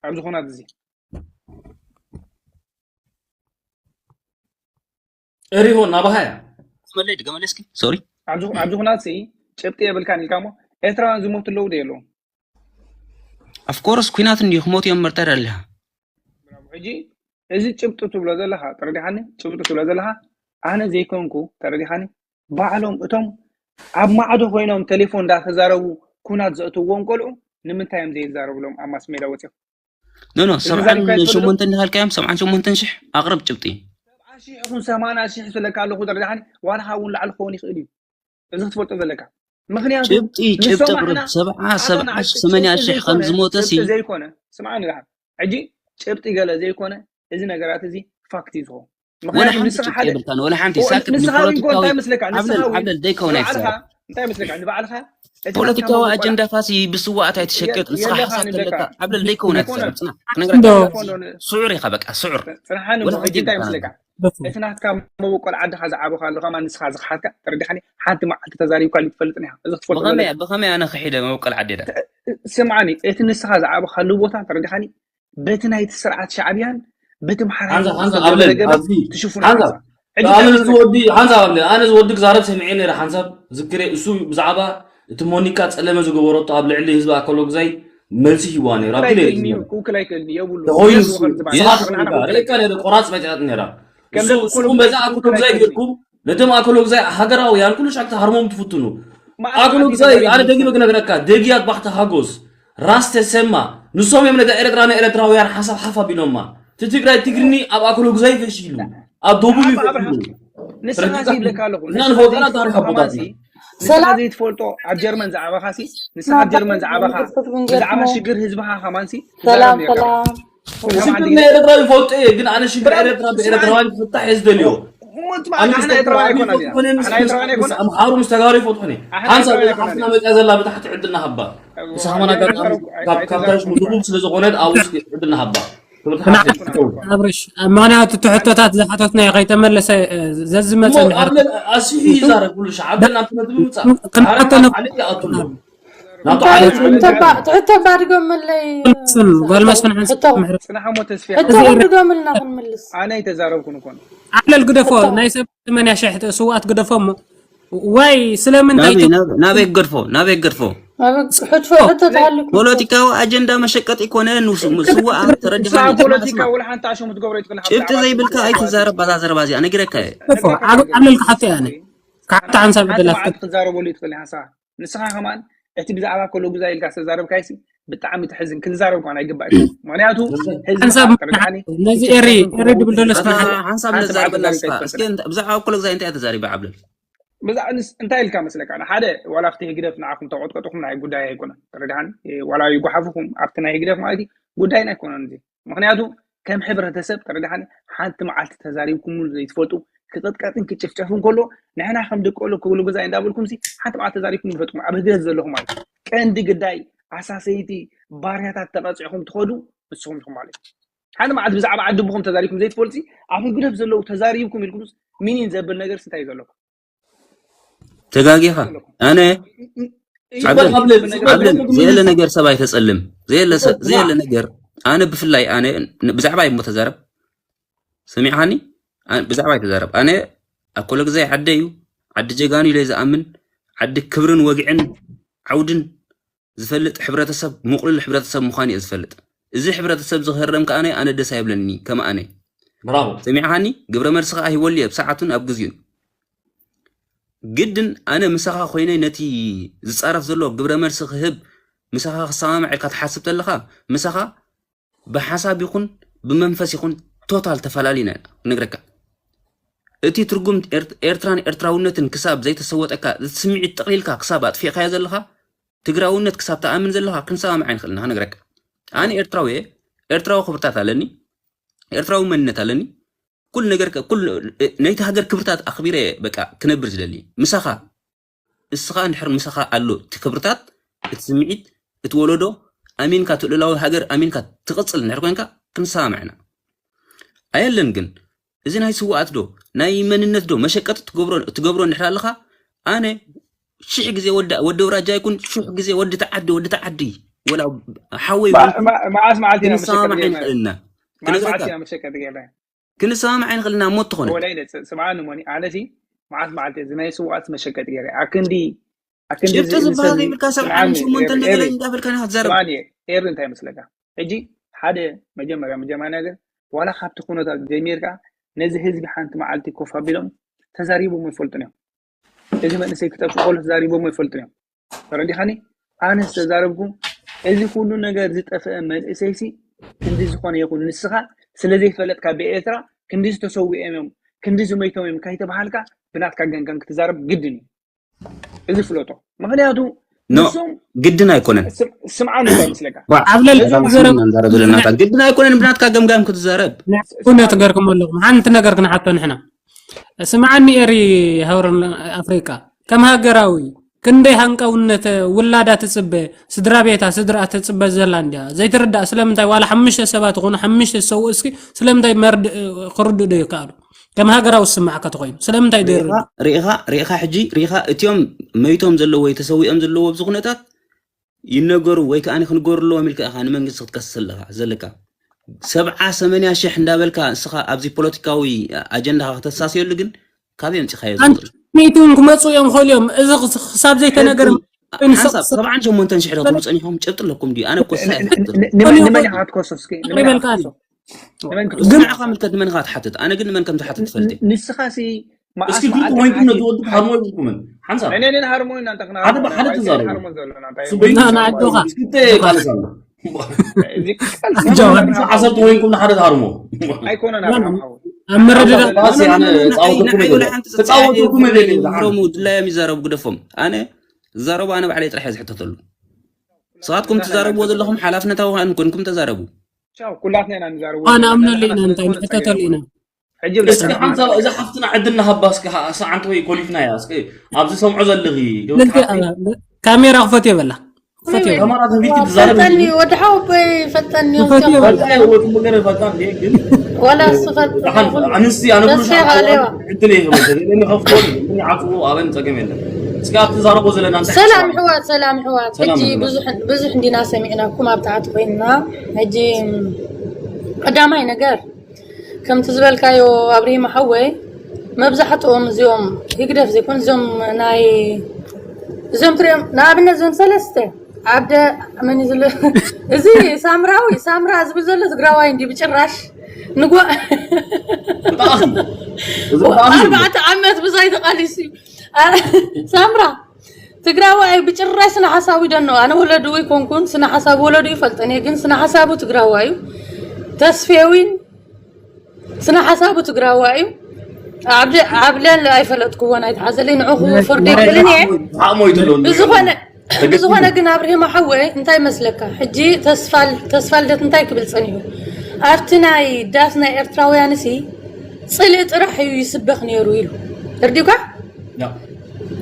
ኣብዚ ኩናት እዚ ኤሪሆን ናባሃያ መለይ ድገመለይ እስኪ ሶሪ ኣብዚ ኣብዚ ኩናት ሲ ጭብጢ የብልካን ኢልካ ሞ ኤርትራውያን ዝሞቱ ኣለዉ ዶ የለዉ ኣፍኮርስ ኩናት እንዲዩ ክሞት እዮም መርጠር ኣለሃ ሕጂ እዚ ጭብጢ ትብሎ ዘለካ ተረዲሓኒ ጭብጢ ትብሎ ዘለካ ኣነ ዘይኮንኩ ተረዲሓኒ ባዕሎም እቶም ኣብ ማዕዶ ኮይኖም ቴሌፎን እንዳተዛረቡ ኩናት ዘእትዎም ቆልዑ ንምንታይ እዮም ዘይዛረብሎም ኣብ ማስ ሜዳ ወፂኦም ኖ ኖ፣ ሰብዓን ሸሞንተን እንዳልካዮም፣ ሰብዓን ሸሞንተን ሽሕ ኣቕርብ ጭብጢ። ሰብዓ ሺሕ ይኹን ሰማንያ ሺሕ ስለካ ኣለኹ ደረጃ ሓኒ ዋላ ካብ እውን ላዕሊ ክኸውን ይኽእል እዩ። እዚ ክትፈልጦ ዘለካ። ምኽንያቱ ጭብጢ፣ ጭብጢ ንሶም ኣቕርብ። ኣሕና ሰብዓ፣ ኣባና ሰብዓ ሺሕ፣ ጭብጢ ሰማንያ ሺሕ ከም ዘይኮነ፣ ዝሞተ ሲ ጭብጢ ዘይኮነ፣ ስምዓኒ ደሓን። ሕጂ ጭብጢ ገለ ዘይኮነ፣ እዚ ነገራት እዚ ፋክት እዩ ዝኸውን። ወላ ምኽንያቱ ሓንቲ ንስኻ ጭብጢ ሓደ የብልካን፣ ወላ ሓንቲ። እው፣ ሳክት ንስኻ ግን ንፖለቲካዊ እኮ እንታይ መስለካ? ንስኻ ዓብለል፣ እውን ዓብለል፣ ደይከውን ንባዕልኻ፣ ኣይትዛረብ። እንታይ መስለካ? ንባዕልኻ እቲ ብፖለቲካዊ ሃብታም ኣጀንዳኻ ሲ ብስዋኣት ኣይትሸቅጥ። ንስኻ የለኻን ሓሳብ ይብለካ። ተለካ። ዓብለል፣ ደይከውን ይኮነ። ኣይትዛረብ። ጽናሕ፣ ክነግረካ እንዶ ኣለኒ። ስዑር ኢኻ፣ በቃ፣ ስዑር። ጽንሓኒ ወላ እሞ፣ ሓንቲ እንታይ ይብልካ መስለካ? ነበር። እቲ ናትካ መበቆል ዓድኻ ዝዓበኻሉ ከማን ንስኻ ዝኸሓድካ ተረዲኻኒ። ሓንቲ መዓልቲ ተዛሪብካሉ ትፈልጥን ኢኻ። እዚ ክትፈልጦ ብኸመይ፣ ዘለካ። ብኸመይ ኣነ ክሒደ መበቆል ዓዲ ዳ? ስምዓኒ፣ እቲ ንስኻ ዝዓበኻሉ ቦታ ተረዲኻኒ። በቲ ናይቲ ስርዓት ሻዕብያን በቲ ሓንሳብ፣ ሓንሳብ፣ ሓንሳብ፣ ዓብለል፣ ዝተገበረ ኣብዚ፣ ትሽፍኖ ሓንሳብ። ሓንሳብ። ሕጂ ኣነ እንታይ እዚ መስለካ? ወዲ፣ ሓንሳብ፣ ዓብለል፣ ኣነ እዚ ወዲ ክዛረብ ሰሚዐ ነይረ። ሓንሳብ ዝክሬ እሱ ብዛዕባ እቲ ሞኒካ ጸለመ ዝገበረቶ ኣብ ልዕሊ ህዝቢ ኣኮሎግዛይ መልሲ ሂዋ ነይሩ። ኣብ ክውክል ክልኤ ኣይክእልን እዩ፣ ግዜ። ክውክል ኣይክእልን እዩ፣ የብሉ። ተኾይኑ ገለ እሱ ዝውክል ዝበሃል ስርዓት ንዓና ክውክል ሬካ ኣይክእልን። ነይሩ፣ ቆራጽ መጫት ነይራ። ከም እሱ፣ ዘ-፣ እሱ ኩሉ በዛ ኣኮሎግዛይ ጌርኩም ነቶም ኣኮሎግዛይ ሃገራውያን ኩሉ ሻዕ ክትሃርሞም ትፍትኑ። ማዕረ ኣኮሎግዛይ፣ ኣኮሎግዛይ ኣነ ደጊመ ክነግረካ፣ ደግያት ባሕቲ ሃጎስ፣ ራስ ተሰማ፣ ንሶም እዮም ነታ ኤርትራ ንኤርትራውያን ሓሳብ ሓፍ ኣቢሎማ። እቲ ትግራይ ትግርኒ ኣብ ኣኮሎግዛይ ፈሺሉ፣ ኣብ ደቡብ ይፈሺሉ። ንስኻ ተረዲእካ? እዚ ይብለካ ኣለኹ። እና ንስኻ ንፈልጦ ኢና ዘይትፈልጦ ታሪኽ ከማንሲ፣ ኣቦታትና። ንስኻ ሰላም። ዘይትፈልጦ ኣብ ጀርመን ዝዓበኻሲ፣ ንስኻ ኣብ ጀርመን ዝዓበኻ፣ መንግስቲ ትግርኛ ብዛዕባ ትርጉም። ሽግር ህዝብኻ ከማንሲ ሰላም፣ ተዛረብ ነይርካ። ሰላም። ሽግር ናይ ኤርትራ ይፈልጦ እየ፣ ግን ኣነ ሽግር ብራቮ፣ ኤርትራ ብኤርትራውያን ክፍታሕ እየ ዝደልዮ። እሞ፣ እሞ፣ ኣነ ኣነ ምስ ኤርትራዊ ተጋሩ ኣይኮነን እያ። ይፈትሑን፣ ኣነ ኤርትራዊ ምስ ኣይኮነን። ኣምሓሩ ምስ ተጋሩ ይፈትሑን እየ። ኣነ ሓንሳብ ኤርትራዊ እዛ ኣይኮነን። ሓፍትና መጽያ ዘላ ብታሕቲ ዕድልና ሃባ። እሞ፣ ንስኻ ኣነ ኣጋጣሚ ኣይተዛረብኩ-፣ ኣይ-፣ ካብ፣ ካብ ኣይተዛረብኩ። ታሪኽ ምድቡብ ስለ ዝኾነት ኣብኡ እስኪ ዕድልና ሃባ። ክብርቲ ሓፍተይ፣ ኣይኮነን። ይኸውን። ኣብርሽ፣ ኣብ ምኽንያቱ እቲ ሕቶታት ዝሓተትና ከይተመለሰ፣ እ፣ ዘዝመጸ እሞ እንድሕር ኣብ ለ-፣ ኣስፊሑ ይዛረብ ኩሉ ሻዕ። ኣብ ለ-፣ ናብቲ ነጥቢ ምጻእ። ክንሓቶ ዓረብ ናብ ዓሊ ይኣቱ ኣሎ። ናብቲ እንታይ ዓሊ ትሕቶ ባ-፣ ትሕቶ ባድገመለይ? ጓል መስፍን፣ ጓል መስፍን ሓንሳብ ሕቶ፣ ምሕረት። ጽናሕ እሞ ተስፊ ሕቶ እዚ ኤረ-፣ ክንድገምልና ክንምልስ። ኣነ ኣይተዛረብኩን እኮ። ዓለል ግደፎ፣ ሕቶ። ናይ ሰብ ሰማንያ ሽሕ ስውኣት ግደፎ እሞ። ዋይ፣ ስለምንታይ ናበይ፣ ተ-፣ ናብ-፣ ናበይ ገድፎ፣ ናበይ ገድፎ? ኣብ ሕትፎ፣ ሕቶ ተሃልኩ። ፖለቲካዊ ኣጀንዳ መሸቀጢ ኮነ፣ ንስ-፣ ስውኣት ተረዲኻ ንስኻ ንገርና ፖለቲካ ስማ። ወላ ሓንቲ ኣሸሙ ትገብሮ ኣይትኽእልን፣ ጭብጢ ብዛዕባ ዘይብልካ ትግራይ ኣይትዛረብ፣ ባዛ ዘረባ እዚኣ ነጊረካ እየ። ገድፎ፣ ዓብ-፣ ዓብለል ክሓቶ እየ ኣነ። ክሓቶ ሓንሳብ ሓንቲ ዕድላት መዓልቲ ክትዛረበሉ ይትኽእል ኢኻ ንስኻ። ንስኻ ከማን እቲ ብዛዕባ ኮሎጉዛ ኢልካ ዝተዛረብካይሲ ብጣዕሚ ተሕዝን፣ ክትዛረብ ከማን ኣይግባእካ። ምኽንያቱ ህዝቢ ሓንሳብ ተረድኣኒ፣ ነዚ ኤሪ፣ ኤሪ ድብል ደሎ እስኪ ንሓ-፣ ሓንሳብ ሓንሳብ ነዛርበላ ተዛሪብካ እስካ። እስኪ ኣይትፈልጥን። እንተ-፣ ብዛዕባ ኮሎጉዛ እንታይ ተዛሪባ ዓብለል? ብዛዕባ ንስ-፣ እንታይ ኢልካ መስለካ? ሓደ ዋላ ኣብቲ ህግደፍ ንዓኹም ተቆጥቆጥኹም ናይ ጉዳይ ኣይኮነን። ተረድኣኒ? ዋላ ይጓሓፉኹም ኣብቲ ናይ ህግደፍ ማለት እዩ፣ ጉዳይና ኣይኮነን እዚ። ምኽንያቱ ከም ሕብረተሰብ ተረድኣኒ፣ ሓንቲ መዓልቲ ተዛሪብኩምሉ ዘይትፈልጡ፣ ክቅጥቀጥን ክጭፍጨፍን ከሎ ንሕና ከም ደቂ ወሎ ክብሉ ገዛ እንዳበልኩም ሲ ሓንቲ መዓልቲ ተዛሪብኩም ይፈጥኩም ኣብ ህግደፍ ዘለኹም ማለት እዩ። ቀንዲ ግዳይ ኣሳሰይቲ ባርያታት ተቐጺዕኹም ትኸዱ ንስኹም ኢኹም ማለት እዩ። ሓንቲ መዓልቲ ብዛዕባ ዓዲ ኣቦኹም ተዛሪብኩም ዘይትፈልጡ ሲ ኣብ ህግደፍ ዘለዉ ተዛሪብኩም ኢልኩም ሚኒን ዘብል ነገር ሲ እንታይ እዩ ዘለኩም? ተጋጊኻ። ኣነ ዓብደል፣ ዓብደል፣ ዘየለ ነገር ሰብ ኣይተጸልም። ዘየለ ሰ-፣ ዘየለ ነገር። ኣነ ብፍላይ ኣነ ን-፣ ብዛዕባ እሞ ተዛረብ። ሰሚዕኻኒ? ኣነ ብዛዕባ ኣይተዛረብ። ኣነ ኣኮለግዛይ ዓደ እዩ። ዓዲ ጀጋኑ ኢለ ዝኣምን፣ ዓዲ ክብርን ወግዕን ዓውድን ዝፈልጥ ሕብረተሰብ፣ ምቕሉል ሕብረተሰብ ምዃኑ እየ ዝፈልጥ። እዚ ሕብረተሰብ ዝኸረም ከኣ ኣነ ደስ ኣይብለኒ፣ ከም ኣነ። ብራቮ። ሰሚዕኻኒ? ግብረ መልሲ ከኣ ሂበሉ እየ፣ ብሰዓቱን ኣብ ግዜኡን። ግድን ኣነ ምሳኻ ኮይነ ነቲ ዝጻረፍ ዘሎ ግብረ መልሲ ክህብ፣ ምሳኻ ክሰማማዕ ኢልካ ትሓስብ ተለኻ፣ ምሳኻ ብሓሳብ ይኹን ብመንፈስ ይኹን ቶታል ተፈላሊና ኢና፣ ክነግረካ። እቲ ትርጉም ኤርት-፣ ኤርትራን ኤርትራውነትን ክሳብ ዘይተሰወጠካ፣ እቲ ስምዒት ጠቕሊልካ ክሳብ ኣጥፊእካዮ ዘለኻ፣ ትግራውነት ክሳብ ትኣምን ዘለኻ፣ ክንሰማማዕ ኣይንኽእልን ኢና፣ ክነግረካ። ኣነ ኤርትራዊ እየ፣ ኤርትራዊ ክብርታት ኣለኒ፣ ኤርትራዊ መንነት ኣለኒ። ኩሉ ነገር ከ-፣ ኩሉ፣ እ፣ ናይቲ ሃገር ክብርታት ኣኽቢረ እየ፣ በቃ፣ ክነብር ዝደሊ። ምሳኻ፣ እስኻ እንድሕር ምሳኻ ኣሎ፣ እቲ ክብርታት፣ እቲ ስምዒት፣ እቲ ወለዶ፣ ኣሚንካ፣ እቲ ልኡላዊ ሃገር ኣሚንካ ትቕጽል እንድሕር ኮንካ፣ ክንሰማማዕ ኢና። ኣየለን ግን፣ እዚ ናይ ስውኣት ዶ፣ ናይ መንነት ዶ፣ መሸቀጢ ትገብሮ፣ ትገብሮ እንድሕር ኣለኻ፣ ኣነ ሽሕ ግዜ ወዲ፣ ወዲ ኣውራጃ ይኩን፣ ሽሕ ግዜ ወዲ ተዓዲ፣ ወዲ ተዓዲ፣ ወላ ሓወይ ማ-፣ ይኩን፣ ማ-፣ መዓስ መዓልቲ ኢና ክንሰማማዕ መሸቀጢ ጌርና? ኣይንኽእልና። መዓስ መዓልቲ ክነግረካ። ኢና መሸቀጢ ጌርና? ክንሰማማዕ ኣይንኽእልና፣ ሞት ትኾነ። ወላ ኢለ፣ ስ-፣ ስምዓኒ እሞኒ፣ ኣነሲ መዓስ መዓልቲ እዚ ናይ ስውኣት መሸቀጢ ጌረ? ኣክንዲ፣ ኣክንዲ ጭብጢ እዚ ዝበሃል ንሰብ-፣ ዘይብልካ ሰብ ስምዓኒ፣ ዓሚ ሸሞንተ ኤሪ፣ ነገር ኤሪ፣ እንዳበልካ ኢና ክትዛረብ። ስምዓኒ፣ ኤሪ፣ እንታይ ይመስለካ? ሕጂ ሓደ መጀመርያ፣ መጀመርያ ነገር፣ ዋላ ካብቲ ኩነታት ጀሚርካ፣ ነዚ ህዝቢ ሓንቲ መዓልቲ ኮፍ ኣቢሎም ተዛሪቦም ኣይፈልጡን እዮም። እዚ መንእሰይ ክጠፍእ ከሎ ተዛሪቦም ኣይፈልጡን እዮም። ተረዲኻኒ? ኣነ ዝተዛረብኩ፣ እዚ ኩሉ ነገር ዝጠፍአ መንእሰይሲ ክንዲ ዝኾነ ይኹን ንስኻ ስለ ዘይፈለጥካ ብኤርትራ ክንዲ ዝተሰዊኦም እዮም፣ ክንዲ ዝመይቶም እዮም ካይተባሃልካ ብናትካ ገምጋም ክትዛረብ ግድን እዩ። እዚ ፍለጦ። ምኽንያቱ ኖ ግድን ኣይኮነን። ስምዓሉ እንታይ ምስለካ ኣብለል ግድን ኣይኮነን ብናትካ ገምጋም ክትዛረብ። እውነት ገርኩም ኣለኹም። ሓንቲ ነገር ክንሓቶ ንሕና። ስምዓኒ ኤሪ ሃውር ኣፍሪቃ ከም ሃገራዊ ክንደይ ሃንቀውነት ውላዳ ትጽበ፣ ስድራ ቤታ ስድራ ትጽበ ዘላ እንዲያ ዘይትርዳእ። ስለምንታይ ዋላ ሓሙሽተ ሰባት ይኹኑ ሓሙሽተ ዝሰውኡ እስኪ ስለምንታይ መርድ ክርድኡ ዶ ይከኣሉ? ከም ሃገራዊ ዝስማዓካ ተኾይኑ ስለምንታይ ዶ ይርዳእ? ሪኢኻ ሪኢኻ ሕጂ ሪኢኻ እቲኦም መይቶም ዘለዉ ወይ ተሰዊኦም ዘለዉ ኣብዚ ኩነታት ይነገሩ ወይ ከዓ ክንገሩ ኣለዎም ኢልካ ኢኻ ንመንግስቲ ክትከስስ ኣለካ ዘለካ። ሰብዓ ሰመንያ ሽሕ እንዳበልካ እስኻ ኣብዚ ፖለቲካዊ ኣጀንዳኻ ከተሳስየሉ ግን ካበይ ኣምፂኻዮ ዝብል ሚእቲ እውን ክመፁ እዮም ኽእል እዮም። እዚ ክሳብ ዘይተነገረ ሓንሳብ ሰብዓን ሸሞንተን ሽሕ ዶ ትብሉ ፀኒሖም ጨብጢ ኣለኩም ድዩ? ኣነ እኮ እሳ እየ ዝሓትት ዘለኹ። ንመን ኢኻ ክትከሶ እስኪ? ንመን ኢኻ ይበልካ ክትከሶ? ንመን ክትከሶ? ግምዕኻ ምልከት ንመን ኢኻ ትሓትት? ኣነ ግን ንመን ከም ዝሓትት ትፈልጥ እየ። ንስኻሲ እስኪ ክልተ ኮይንኩም ነቲ ወዲ ክትሃርሞ ይብልኩምን ሓንሳብ እኔ እኔ ንሃርሞ ኢና እንተ ሓደ ብሓደ ተዛረቡ። ንሃርሞ ዘለና እንታይ እሱ በይኑ ንዓጆኻ። ክልተ ይቃለስ ኣሎ። እዚ ዓሰርተ ኮይንኩም ንሓደ ትሃርሞ። ኣይኮነን ኣብርሃም ሓወይ። ኣብ መረዳዳእ ባስ ኣነ ጻወትኩም ንዓይ ይበለ ወላ ሓንቲ ተጻወትኩም ይበለ ሮሙ ድላዮም ይዛረቡ ግደፎም። ኣነ ዝዛረቡ ኣነ ባዕለይ ጥራሕ እየ ዝሕተተሉ። ንስኻትኩም ትዛረብዎ ዘለኹም ሓላፍነታዊ ከኣ እንኮንኩም ተዛረቡ። ቻው ኩላትና ኢና ንዛረብ ኣነ ኣምነሉ ኢና እንታይ ንሕተተሉ ኢና። ሕጂ እስኪ ሓንሳብ እዛ ሓፍትና ዕድል ንሃባ እስኪ ሰዓንቲ ወይ ኮሊፍና እያ እስኪ ኣብዚ ሰምዖ ዘለኺ ልልቲ ካሜራ ክፈትዮ በላ ክፈትዮ በላ ተማራ ተንቢት ትዛረብ ፈጠኒ ወዲ ሓወቦይ ፈጠኒ ክፈትዮ በላ ፈጣን ወይ ጽቡቅ ገረ ፈጣን እንዴ ግን ዋላ እሱ ፈጠኒ ኣንስቲ ኣነ ተስፋ ሃለዋ ዕድል ይህበ ተገለኒ ከፍቶ ምን ዓጽዎ ኣበን ጸገም የለን እስኪ ኣብ ትዛረቦ ዘለና እንታይ ሰላም ሓሳብ ሕዋት ሰላም ሕዋት ሰላም ሕጂ ሕዋት። ብዙሕ ብዙሕ እንዲና ሰሚዕናኩም ኣብ ታሕቲ ኮይንና ሕጂ ቀዳማይ ነገር ከምቲ ዝበልካዮ ኣብሪሂም ሓወይ መብዛሕትኦም እዚኦም ህግደፍ ዘይኮን እዚኦም ናይ እዚኦም ትሪኦም ንኣብነት እዚኦም ሰለስተ ዓብደ መን እዩ ዝብሎ እዚ ሳምራዊ ሳምራ ዝብል ዘሎ ትግራዋይ እንዲ ብጭራሽ ንጓ ብጣዕሚ እዚ ብጣዕሚ ኣርባዕተ ዓመት ብዛይ ተቃሊሱ እዩ ኣረ፣ ሳምራ ትግራዋይ ብጭራሽ ስነ ሓሳቡ ይደንቆ ኣነ ወለዱ ይኮንኩን ስነ ሓሳቡ ወለዱ ይፈልጠን እየ ግን ስነ ሓሳቡ ትግራዋይ እዩ ተስፌዊን ስነ ሓሳቡ ትግራዋይ እዩ ዓብደ- ዓብደል ኣይፈለጥክዎን ኣይተሓዘለይ ንዑ ክፍርድ ይብልን እየ ዓቕሞ ይትለውን ብዝኾነ ብዝኾነ ግን ኣብርሂማ ሓወይ እንታይ መስለካ ሕጂ ተስፋ ተስፋ ልደት እንታይ ክብል ፀኒሑ ኣብቲ ናይ ዳስ ናይ ኤርትራውያን ሲ ፅልኢ ጥራሕ እዩ ይስበኽ ነይሩ ኢሉ ተርዲኳ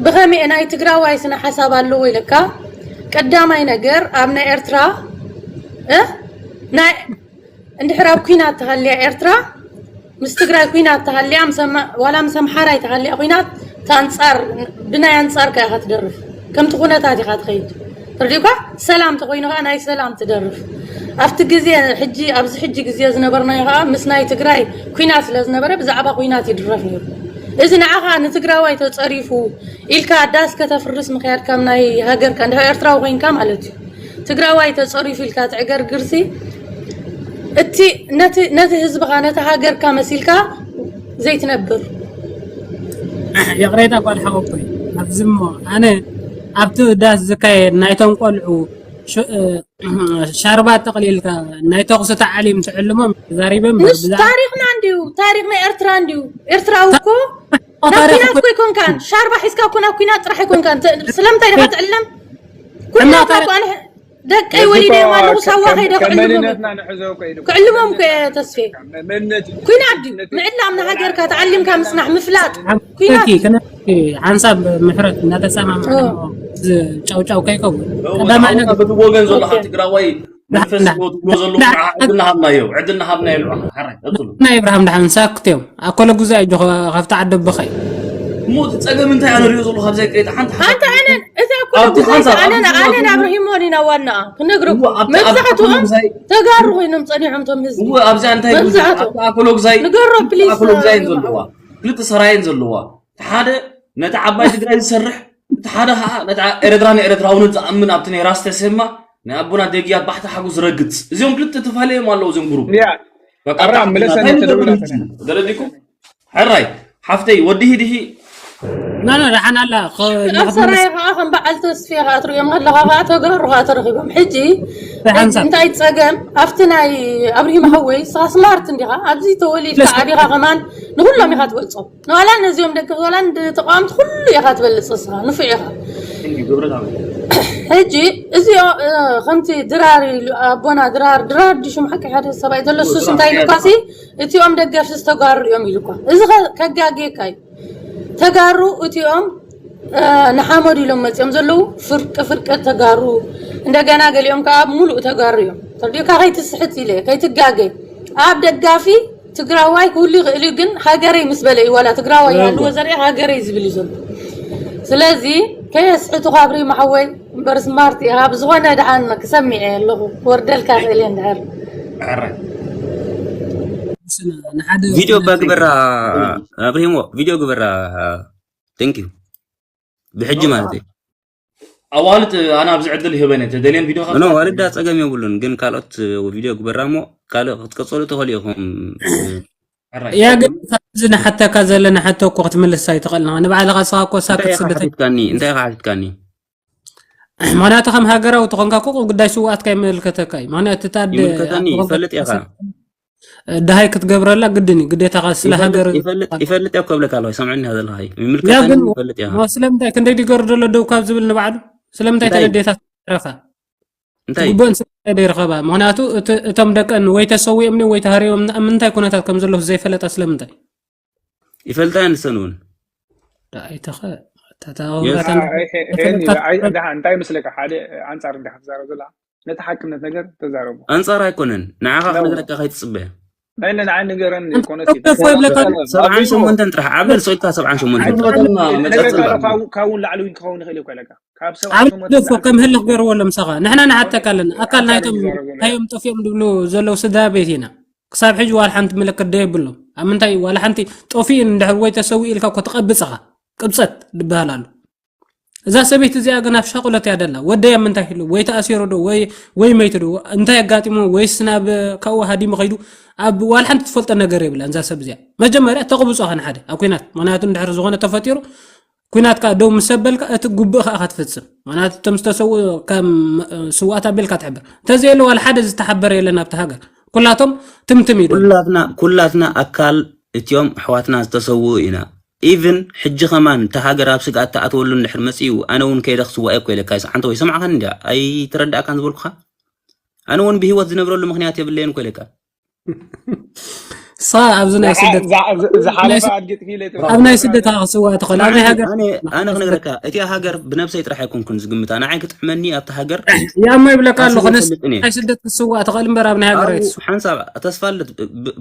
ብኸመይ ናይ ትግራዋይ ስነ ሓሳብ ኣለዎ ኢለካ ቀዳማይ ነገር ኣብ ናይ ኤርትራ እ? ናይ እንድሕር ኣብ ኩናት ተሃልያ ኤርትራ ምስ ትግራይ ኩናት ተሃልያ ምስ ኣማ- ዋላ ምስ ኣምሓራይ ተሃልያ ኩናት ታንፃር ብናይ ኣንፃር ከያ ክትደርፍ ከምቲ ኩነታት ኢኻ ትኸይድ ተርዲኳ ሰላም ተኮይኑ ከዓ ናይ ሰላም ትደርፍ ኣብቲ ግዜ ሕጂ ኣብዚ ሕጂ ግዜ ዝነበርናዮ ከዓ ምስ ናይ ትግራይ ኩናት ስለ ዝነበረ ብዛዕባ ኩናት ይድረፍ ነይሩ እዚ ንዓኻ ንትግራዋይ ተፀሪፉ ኢልካ ዳስ ከተፍርስ ምክያድ ካብ ናይ ሃገርካ እንድሕር ኤርትራዊ ኮይንካ ማለት እዩ ትግራዋይ ተፀሪፉ ኢልካ ትዕገርግርሲ እቲ ነቲ ነቲ ህዝብኻ ነቲ ሃገርካ መሲልካ ዘይትነብር ይቕሬታ ጓል ሓወቦይ ኣብዚ እሞ ኣነ ኣብቲ ዳስ ዝካየድ ናይቶም ቆልዑ ሽ- እ፣ ሻርባ ጠቕሊልካ ናይ ተኹሲ ተዓሊም ትዕልሞም ተዛሪበ እምበር ምስ ታሪኽና እንዲዩ ታሪኽ ናይ ኤርትራ እንዲዩ ኤርትራዊ እኮ ናብ ኩናት እኮ ኣይኮንካን ሻርባ ሒዝካ እኮ ናብ ኩናት ጥራሕ ኣይኮንካን ተ- ስለምንታይ ኢኻ ትዕለም ኩናት እኮ ኣነ ደቀይ ወሊደ ኣለኹ ሳዋ ከይደ ክዕልሞም መንነትና ንሕዞ ከይዱ ክዕልሞም እኮ እየ ተስፌ መንነት እዩ። ኩናት ድዩ ምዕላም ንሃገርካ ተዓሊምካ ምጽናሕ ምፍላጥ ኩናት ተኪ ከነቲ ሓንሳብ ምሕረት እናተሰማማዕና ጫውጫው ከይከውን ቀዳማይ ነገር በቲ ወገን ዘሎ ሓንቲ ትግራዋይ መንፈስ ትብሎ ዘሎ ዕድል ናሃብናዮ ዕድል ናሃብናዮ ልዑ ሓራይ ቀፅሉ ናይ እብርሃም ደሓን ሳክት እዮም ኣኮለ ጉዛይ እጆ ካብቲ ዓዲ ኣቦኻይ እሞ እቲ ፀገም እንታይ ኣነ ሪኦ ዘለኹ ካብዚ ከይተ ሓንቲ ሓንቲ ኣነ እቲ ኣኮለ ኣብቲ ጉዛይ ሓንሳብ ኣነ ኣብቲ ኣነ ዝነበርኩ ናብ ርሂሞን ኢና ዋና ክነግረኩም እሞ ኣብቲ- ኣብቲ መብዛሕትኦም ኣኮለ ጉዛይ ተጋሩ ኮይኖም ጸኒሖም ቶም ህዝቢ እወ ኣብዚኣ እንታይ ይብል መብዛሕትኦም ኣብቲ ኣኮለ ጉዛይ ንገሮ ፕሊስ ኣኮለ ጉዛይ ዘለዋ ክልተ ሰራየን ዘለዋ እቲ ሓደ ነቲ ዓባይ ትግራይ ዝሰርሕ እቲ ሓደ ከዓ ነታ ኤረድራ ንኤረድራውነት ዝኣምን ኣብቲ ናይ ራስ ተሰማ ናይ ኣቦና ደግያት ባሕቲ ሓጉ ዝረግፅ እዚኦም ክልተ ተፋለዮም ኣለዉ እዞም ግሩፕ ያ በቃ ኣብርሃም፣ ብጣዕሚ ምለሰኒ እንታይ ተደውላ ንገብር ተነ። እንጂ? ገለዲኩም ሕራይ ሓፍተይ ወዲ ሂድሂ ናና ደሓን ኣላ። ኣብ ሰራይ ከዓ ከም በዓል ተስፍየ ከዓ ትሪኦም ኣለኻ ከዓ ተጋሩ ከዓ ተረኺቦም። ሕጂ ብሓንሳብ እንታይ ጸገም ኣብቲ ናይ ኣብርሂም ሓወይ ስኻ ስማርት እንዲኻ ኣብዚ ተወሊድካ ዓዲኻ ከማን ንኩሎም ኢኻ ትበልጾም። ንዋላ ነዚኦም ደቂ ዋላ ንተቃወምቲ ኩሉ ኢኻ ትበልጽ ስኻ ንፉዕ ኢኻ። ሕጂ እዚኦ ከምቲ ድራር ኢሉ ኣቦና ድራር ድራር ድሹም ሓቂ ሓደ ሰብኣይ ዘሎ ሱስ እንታይ ኢሉኳሲ እቲኦም ደገፍቲ ዝተጋሩ እዮም ኢሉኳ። እዚ ከጋጌካ እዩ። ተጋሩ እቲኦም ንሓመዱ ኢሎም መፂኦም ዘለዉ ፍርቂ ፍርቂ ተጋሩ እንደገና ገሊኦም ከዓ ሙሉእ ተጋሩ እዮም። ተርዲካ ከይትስሕት ኢለ ከይትጋገ ኣብ ደጋፊ ትግራዋይ ክህሉ ይኽእል እዩ፣ ግን ሃገረይ ምስ በለ እዩ ዋላ ትግራዋይ ይሃልዎ ዘርኢ ሃገረይ ዝብል እዩ ዘሎ። ስለዚ ከየስሕቱ ካብሪ ማሕወይ እምበር ስማርት ኢኻ። ብዝኾነ ደሓን ክሰሚዐ ኣለኹ ክወርደልካ ክእል እየ እንድሕር ቪድዮ ባግበራ ኣብሪሞ ቪድዮ ግበራ። Thank you ብሕጂ ማለት እዩ። ኣዋልድ ኣነ ኣብዚ ዕድል ይህበን እየ ተደልየን ቪድዮ ኖ ዋልዳ ፀገም የብሉን፣ ግን ካልኦት ቪድዮ ግበራ እሞ ካልእ ክትቀፀሉ ትኽእሉ ኢኹም። ያ ግን ካብዚ ንሓተካ ዘለና ሕቶ እኮ ክትምልስ ኣይትኽእልና ንባዕልኻ ስኻ እኮ ሳክት ስደተኛ ሓቲትካኒ እንታይ ኢኻ ሓቲትካኒ? ምክንያቱ ከም ሃገራዊ ተኾንካ እኮ ጉዳይ ስውኣትካ ይመልከተካ እዩ። ምክንያቱ እታ ኣደ ይምልከተኒ ይፈልጥ ኢኻ ደሃይ ክትገብረላ ግድን እዩ ግዴታኻ ስለ ሃገር ይፈልጥ እኮ ብለካ ኣለኹ። ሰምዐኒ ዘለኻ ይምልከተኒ ይፈልጥ ኢኻ። ስለምንታይ ክንደይ ዲገሩ ዘሎ ደው ካብ ዝብል ንባዕሉ ስለምንታይ ተለዴታ ረኻ እንታይ ግቡእን ስለ ዘይረኸባ ምክንያቱ እቶም ደቀን ወይ ተሰዊኦም ወይ ተሃሪቦም ኣብ ምንታይ ኩነታት ከም ዘለዉ ዘይፈለጣ ስለምንታይ ይፈልጣ ንሰን እውን ኣይተኸ እንታይ ምስለካ ሓደ ኣንፃር እንዲካ ትዛረብ ዘላ ነቲ ሓቅነት ነገር ተዛረቡ። ኣንፃር ኣይኮነን ንዓኻ ክነግረካ ከይትፅበ ናይ ነንዓይ ንገረኒ ኮነስ ሰብዓን ሸሞንተን ጥራሕ ዓብለል ሰው ኢልካ ሰብዓን ሸሞንተን ካብውን ላዕሊ እውን ክኸውን ይኽእል እኮ ኢለካ ካብ ሰብዓን ሸሞንተን ዓብለል ከም ህልኽ ገርዎ ኣሎ ምሳኻ ንሕና ንሓተካ ኣለና ኣካል ናይቶም ታዮም ጠፊኦም ዝብሉ ዘለዉ ስድራ ቤት ኢና ክሳብ ሕጂ ዋላ ሓንቲ ምልክት ደየብሎም ኣብ ምንታይ ዋላ ሓንቲ ጠፊኡ እንድሕር ወይ ተሰዊኡ ኢልካ እኮ ትቐብፅኻ ቅብፀት ዝበሃል ኣሎ እዛ ሰበይቲ እዚኣ ግን ኣብ ሻቁለት እያ ደላ ወደይ ኣብ ምንታይ ሂሉ ወይ ተኣሲሩ ዶ ወይ ወይ መይቱ ዶ እንታይ ኣጋጢሞ ወይስ ናብ ካብኡ ሃዲሙ ከይዱ ኣብ ዋላ ሓንቲ ትፈልጦ ነገር የብላ እዛ ሰብ እዚኣ መጀመርያ ተቕብጾ ከን ሓደ ኣብ ኩናት ምክንያቱ እንድሕር ዝኾነ ተፈጢሩ ኩናት ከዓ ደው ምስ ኣበልካ እቲ ጉብእ ከዓ ክትፍጽም ምክንያቱ እቶም ዝተሰው ከም ስዋኣት ኣቢልካ ትሕብር እንተዘየለ ዋላ ሓደ ዝተሓበረ የለን ኣብቲ ሃገር ኩላቶም ትምትም ኢሉ ኩላትና ኩላትና ኣካል እትዮም ኣሕዋትና ዝተሰውኡ ኢና even ሕጂ ከማን እታ ሃገር ኣብ ስግኣት ትኣትወሉ እንድሕር መጺኡ ኣነ እውን ከይደ ክስዋእ እኮ ኢለካ ይስዓንተ ወይ ሰማዕኻኒ እንድያ ኣይትረዳእካን ዝበልኩኻ ኣነ እውን ብህይወት ዝነብረሉ ምክንያት የብለየን እኮ ኢለካ ሳ ኣብዚ ናይ ስደት ዝሓለፈ ኣድጊ ጥፊለ ኣብ ናይ ስደት ክስዋእ ትኽእል ኣብ ናይ ሃገር ኣነ ክነግረካ እቲኣ ሃገር ብነብሰይ ጥራሕ ኣይኮንኩን ዝግምታ ንዓይ ክጥዕመኒ ኣብቲ ሃገር ያሞ ይብለካ ኣለኹ ናይ ስደት ክስዋእ ትኽእል እምበር ኣብ ናይ ሃገር ኣይትስዋእ ሓንሳብ ተስፋለት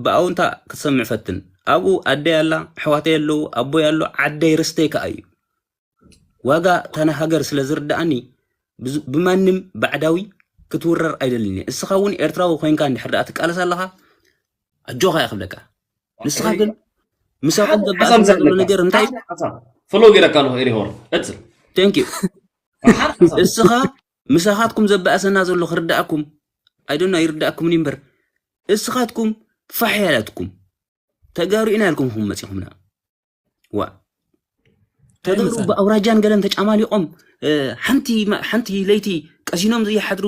ብኣውንታ ክትሰምዕ ፈትን ኣብኡ ኣደይ ኣላ ኣሕዋተይ ኣለዉ ኣቦይ ኣሎ ዓደይ ርስተይ ከዓ እዩ ዋጋ ታና ሃገር ስለ ዝርድኣኒ ብማንም ባዕዳዊ ክትውረር ኣይደልን እየ እስኻ እውን ኤርትራዊ ኮይንካ እንድሕር ደኣ ትቃለስ ኣለኻ ኣጆኻ እየ ክብለካ ንስኻ ግን ምሳኹም ዘባእሰና ዘሎ ነገር እንታይ ፈሎ ገይረካ ኣለኹ ኤሪሆር ቀጽል thank you እስኻ ምሳኻትኩም ዘባእሰና ዘሎ ክርዳእኩም ኣይደና ይርዳእኩምኒ እምበር እስኻትኩም ፋሕ ያላትኩም ተጋሩ ኢና ኢልኩም ኹም መፂኹምና ዋ ተጋሩ ብኣውራጃን ገለን ተጫማሊቆም ሓንቲ ሓንቲ ለይቲ ቀሲኖም ዘይሓድሩ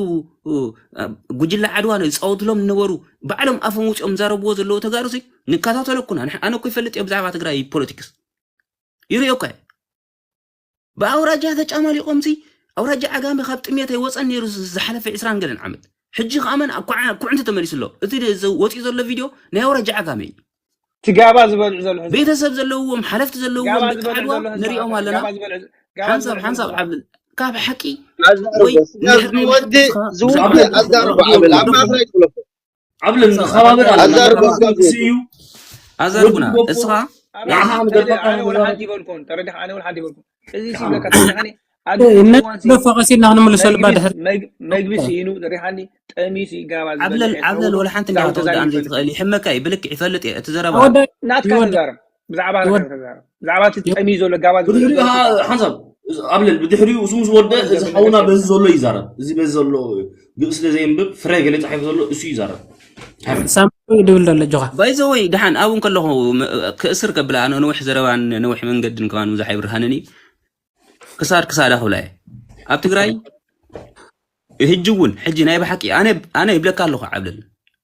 ጉጅላ ዓድዋ ዝፃወትሎም ዝነበሩ ባዕሎም ኣፎም ውፅኦም ዘረብዎ ዘለዎ ተጋሩ ሲ ንከታተለኩና ኣነ እኮ ይፈልጥ እየ ብዛዕባ ትግራይ ፖለቲክስ ይርእዮ እኮ ብኣውራጃ ተጫማሊቆምሲ ኣውራጃ ዓጋመ ካብ ጥሜት ኣይወፀን ነይሩ ዝሓለፈ ዕስራን ገለን ዓመት ሕጂ ከኣመን ኩዕንቲ ተመሊሱ ኣሎ እቲ ወፂኡ ዘሎ ቪድዮ ናይ ኣውራጃ ዓጋመ እዩ ትጋባ ዝበልዑ ዘሎ ህዝቢ ቤተሰብ ዘለውዎም ሓለፍቲ ዘለውዎም ደቂ ዓድዋ ንሪኦም ኣለና ሓንሳብ ሓንሳብ ዓብል ካብ ሓቂ ዝወዲ ዝውዲ ኣዛርባ ዓብል ኣብ ማእኸላይ ትብለኮ ዓብልን ከባብር ኣለና እዩ ኣዛርቡና እስኻ ንዓኻ ንገርበካ ኣነ ወላ ሓንቲ ይበልኩን ተረዲኻ ኣነ ወላ ሓንቲ ይበልኩን እዚ ሲብለካ ተረዲኻኒ ነፈቀሲልና ክንምልሰሉ ባድሕር መግቢ ስኢኑ ተረዲኻኒ ጠሚዩ ሲጋባ ዓብለል ዓብለል ወላ ሓንቲ እንዳተወደ ኣንተ ትኽእል ይሕመካ እዩ ብልክ ይፈልጥ እየ እቲ ዘረባ ናትካ ተዛረብ ብዛዕባ ተዛረብ ብዛዕባ እቲ ጠሚዩ ዘሎ ጋባ ሓንሳብ ዓብለል ብድሕሪኡ እሱ ምስ ወደ እዚ ሓውና በዚ ዘሎ ይዛረብ እዚ በዚ ዘሎ ግብ ስለ ዘየንብብ ፍረ ገለ ፃሒፉ ዘሎ እሱ ይዛረብ ድብል ዘሎ ኣጆኻ። ባይዘወይ ደሓን ኣብኡ ከለኹ ም- ክእስር ከብላ ኣነ ነዊሕ ዘረባን ነዊሕ መንገድን ከማን ብዙሕ ኣይብርሃንን እዩ። ክሳድ ክሳዳ ክብላ እየ ኣብ ትግራይ ህጂ እውን ሕጂ ናይ ብሓቂ ኣነ ኣነ ይብለካ ኣለኹ ዓብለል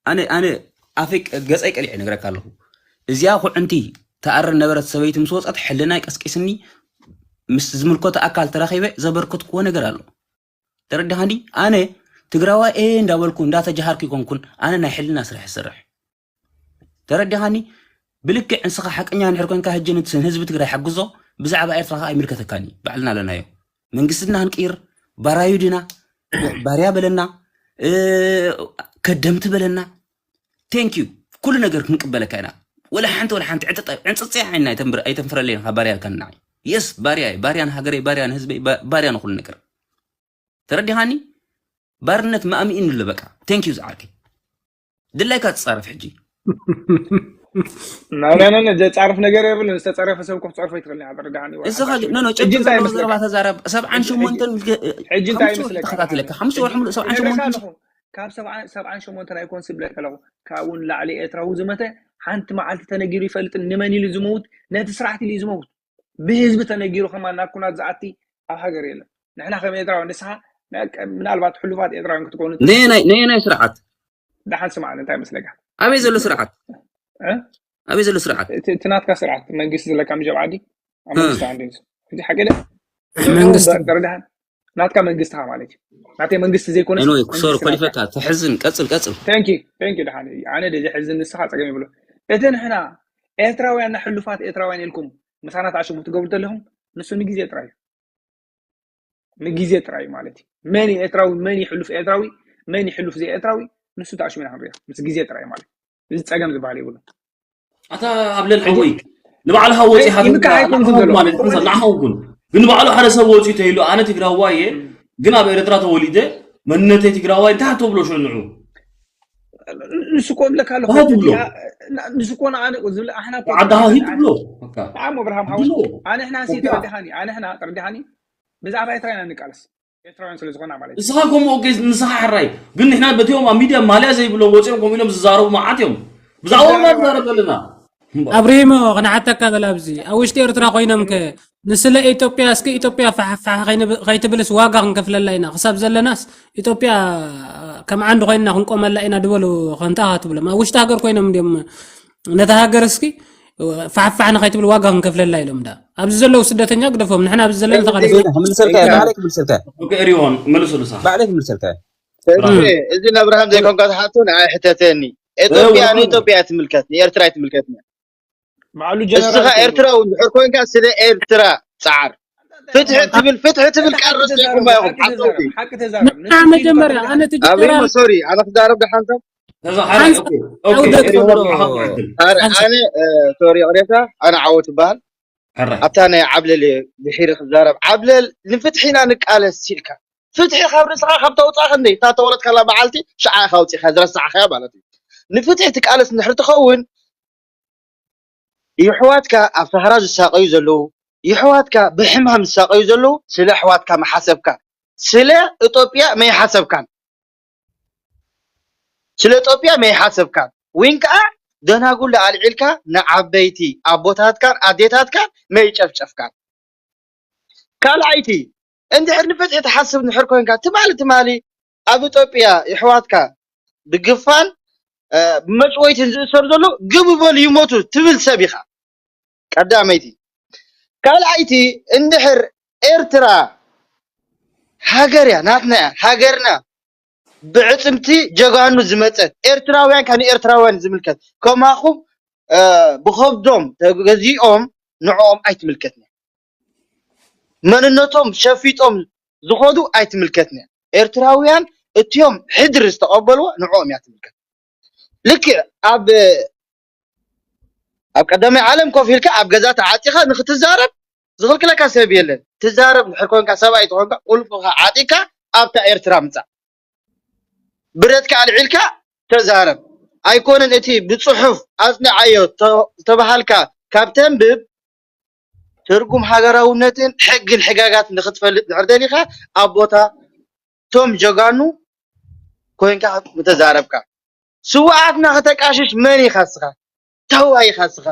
ኣነ ኣነ ኣፈይ ገፀይ ቀሊዐ ይነግረካ ኣለኹ። እዚኣ ኩዕንቲ ተኣረ ነበረት ሰበይቲ ምስ ወፀት ሕልናይ ቀስቂስኒ ምስ ዝምልከቶ ኣካል ተራኺበ ዘበርከትክዎ ነገር ኣሎ። ተረዳሃኒ ኣነ ትግራዋይ እየ እንዳበልኩ እንዳተጃሃርኩ ይኮንኩን ኣነ ናይ ሕልና ስራሕ ይሰርሕ። ተረዲኻኒ? ብልክዕ ንስኻ ሓቀኛ እንድሕር ኮንካ ሕጂ ንህዝቢ ትግራይ ሓግዞ። ብዛዕባ ኤርትራ ከዓ ኣይምልከተካን እዩ። ባዕልና ኣለናዮ። መንግስትና ክንቅይር ባራዩ ድና ባርያ በለና ከደምቲ በለና thank you ኩሉ ነገር ክንቅበለካ ኢና። ወላ ሓንቲ ወላ ሓንቲ ዕንፅፅያ ዓይንና ኣይተንፍረለይና ካብ ባርያ ልካና። የስ ባርያ ባርያ ንሃገረይ ባርያ ንህዝበይ ባርያ ንኩሉ ነገር ተረዲኻኒ? ባርነት ማእሚኢኒ ኣሎ በቃ thank you ዝዓርከይ። ድላይካ ትጻረፍ ሕጂ። ናናናና ዘጻርፍ ነገር የብልን። ዝተጸረፈ ሰብ ኮፍ ጸርፎ ይትኽእል ያ ተረዳኒ። እዚ ኸ ኖ ኖ ጨብጥ ዘለዎ ዘረባ ተዛረብ። ሰብዓን ሸሞንተን ሕጂ እንታይ ይመስለካ? ተኸታተለካ ሓሙሽተ ወርሒ ሙሉእ ሰብዓን ሸሞንተን ካብ ሰብዓን ሸሞንተን ኣይኮን ስብለ ከለኹ ካብኡ ንላዕሊ ኤርትራዊ ዝመተ ሓንቲ መዓልቲ ተነጊሩ ይፈልጥን ንመን ኢሉ ዝመውት ነቲ ስራሕቲ ኢሉ ዝመውት ብህዝቢ ተነጊሩ ከማን ናብ ኩናት ዝኣቲ ኣብ ሃገር የለን። ንሕና ከም ኤርትራውያን ንስኻ ምናልባት ሕሉፋት ኤርትራውያን ክትኮኑ ነየናይ ስርዓት ደሓን ስማዕ እንታይ መስለካ? ኣበይ ዘሎ ስርዓት? ኣበይ ዘሎ ስርዓት? እቲ ናትካ ስርዓት መንግስቲ ዘለካ ምጀብ ዓዲ ኣብ መንግስቲ ዓዲ እዚ ሓቂ ደ መንግስቲ ደሓን ናትካ መንግስትኻ ማለት እዩ። ናተይ መንግስቲ ዘይኮነ ሶሪ ኮሊፈካ ተሕዝን ቀጽል ቀጽል ደሓን ኣነ ደ ዘሕዝን ንስኻ ጸገም ይብሎ። እቲ ንሕና ኤርትራውያን ሕሉፋት ኤርትራውያን ኢልኩም ምሳና ተዓሽሙ ትገብሩ ዘለኹም ንሱ ንግዜ ጥራይ እዩ። ንግዜ ጥራይ ማለት እዩ። መን እዩ ኤርትራዊ፣ መን እዩ ሕሉፍ ኤርትራዊ፣ መን እዩ ሕሉፍ ዘይኤርትራዊ ንሱ ተዓሽሙ ኢና ክንሪኦ ምስ ግዜ ጥራይ ማለት እዩ። እዚ ጸገም ዝበሃል የብሉ። ኣታ ኣብለል ሓወይ ንባዕልኻ ወፂኻ ማለት ንዓኸውን ግን ንባዕሉ ሓደ ሰብ ወፂኡ ተይሉ ኣነ ትግራዋይ እየ ግን ኣብ ኤርትራ ተወሊደ መንነተይ ትግራዋይ እንታይ ተብሎ ሸንዑ ንሱ እኮ እብለካ ኣለኹ ንሱ እኮ ንዓነ ዝብል ኣሕና ዓድኻ ሂድ ትብሎ ዓሞ ብርሃም ሓወ ኣነ ሕና ሲ ተረዲኻኒ ኣነ ሕና ተረዲኻኒ ብዛዕባ ኤርትራ ኢና ንቃለስ ኤርትራውያን ስለ ዝኾና ማለት እዩ። ንስኻ ከምኡ ኦኬ ንስኻ ሕራይ ግን ንሕና በቲኦም ኣብ ሚድያ ማልያ ዘይብሎም ወፂኦም ከምኡ ኢሎም ዝዛረቡ መዓት እዮም ብዛዕባ ኢና ንዛረብ ዘለና ኣብሪሂሞ ክንሓተካ ገለ ኣብዚ ኣብ ውሽጢ ኤርትራ ኮይኖም ከ ንስለ ኢትዮጵያ እስኪ ኢትዮጵያ ፋሕፋሕ ከይትብልስ ዋጋ ክንከፍለላ ኢና ክሳብ ዘለናስ ኢትዮጵያ ከም ዓንዲ ኮይንና ክንቆመላ ኢና ድበሉ ከንታ ትብሎም ኣብ ውሽጢ ሃገር ኮይኖም እንዲም ነታ ሃገር እስኪ ፋሕፋሕ ንኸይትብል ዋጋ ክንከፍለላ ኢሎም ዳ ኣብዚ ዘለዉ ስደተኛ ግደፎም ንሕና ኣብዚ ዘለና ተቃደሱ ክምልሰልካ ባዕለይ ክምልሰልካ ኦኬ ሪሆን መልሱ ንሳ ባዕለይ ክምልሰልካ እዚ ነብርሃም ዘይኮንካ ትሓቱ ንዓይ ሕተተኒ ኢትዮጵያ ንኢትዮጵያ ትምልከት ንኤርትራ ትምልከት ባዕሉ እስኻ ኤርትራዊ እንድሕር ኮንካ ስለ ኤርትራ ጻዓር ፍትሒ ትብል ፍትሒ ትብል ቃል ረሲዕኩማ ኢኹም ሓሰውቲ ሓቂ ተዛረብ ንስኻ መጀመርያ ኣነ ትጅራ ሶሪ ኣነ ክዛረብ ደሓንታ ኣነ ሶሪ ይቕሬታ ኣነ ዓወት ይበሃል ኣብታ ናይ ዓብለል ድሒሪ ክዛረብ ዓብለል ንፍትሒ ኢና ንቃለስ ኢልካ ፍትሒ ካብ ርእስኻ ካብ ተውፃእ ክንደይ እታ ተወለድካላ በዓልቲ ሽዓ ኢኻ ኣውፂእካ ዝረሳዕኻያ ማለት እዩ ንፍትሒ ትቃለስ እንድሕር ትኸውን ይሕዋትካ ኣብ ሰሃራ ዝሳቀዩ ዘለዉ ይሕዋትካ ብሕማም ዝሳቀዩ ዘለዉ ስለ ኣሕዋትካ መሓሰብካ ስለ ኢትዮጵያ መይሓሰብካን ስለ ኢትዮጵያ መይሓሰብካን ወይን ከዓ ደናጉል ኣልዒልካ ንዓበይቲ ኣቦታትካን ኣዴታትካን መይጨፍጨፍካን ካልኣይቲ እንድሕር ንፍትሒ ትሓስብ እንድሕር ኮይንካ ትማሊ ትማሊ ኣብ ኢትዮጵያ ይሕዋትካ ብግፋን ብመጭወይትን ዝእሰሩ ዘሎ ግብ በሉ ይሞቱ ትብል ሰብ ኢኻ ቀዳመይቲ ካልኣይቲ እንድሕር ኤርትራ ሃገር እያ ናትና እያ ሃገርና ብዕፅምቲ ጀጋኑ ዝመፀት ኤርትራውያን ከ ንኤርትራውያን ዝምልከት ከማኹም ብኸብዶም ተገዚኦም ንዕኦም ኣይትምልከትን መንነቶም ሸፊጦም ዝኸዱ ኣይትምልከትን ኤርትራውያን እትዮም ሕድሪ ዝተቐበልዎ ንዕኦም እያ ትምልከት ልክዕ ኣብ ኣብ ቀዳማይ ዓለም ኮፍ ኢልካ ኣብ ገዛ ተዓፂኻ ንክትዛረብ ዝኽልክለካ ሰብ የለን ትዛረብ እንድሕር ኮንካ ሰብኣይ ተኾንካ ቁልፍኻ ዓጢካ ኣብታ ኤርትራ ምፃእ ብረትካ ኣልዒልካ ተዛረብ ኣይኮነን እቲ ብፅሑፍ ኣፅንዓዮ ዝተባሃልካ ካብ ተንብብ ትርጉም ሃገራውነትን ሕግን ሕጋጋት ንክትፈልጥ ድሕር ደሊካ ኣብ ቦታ ቶም ጀጋኑ ኮይንካ ምተዛረብካ ስውኣትና ከተቃሽሽ መን ኢኻ እስኻ? ታዋ ኢኻ እስኻ?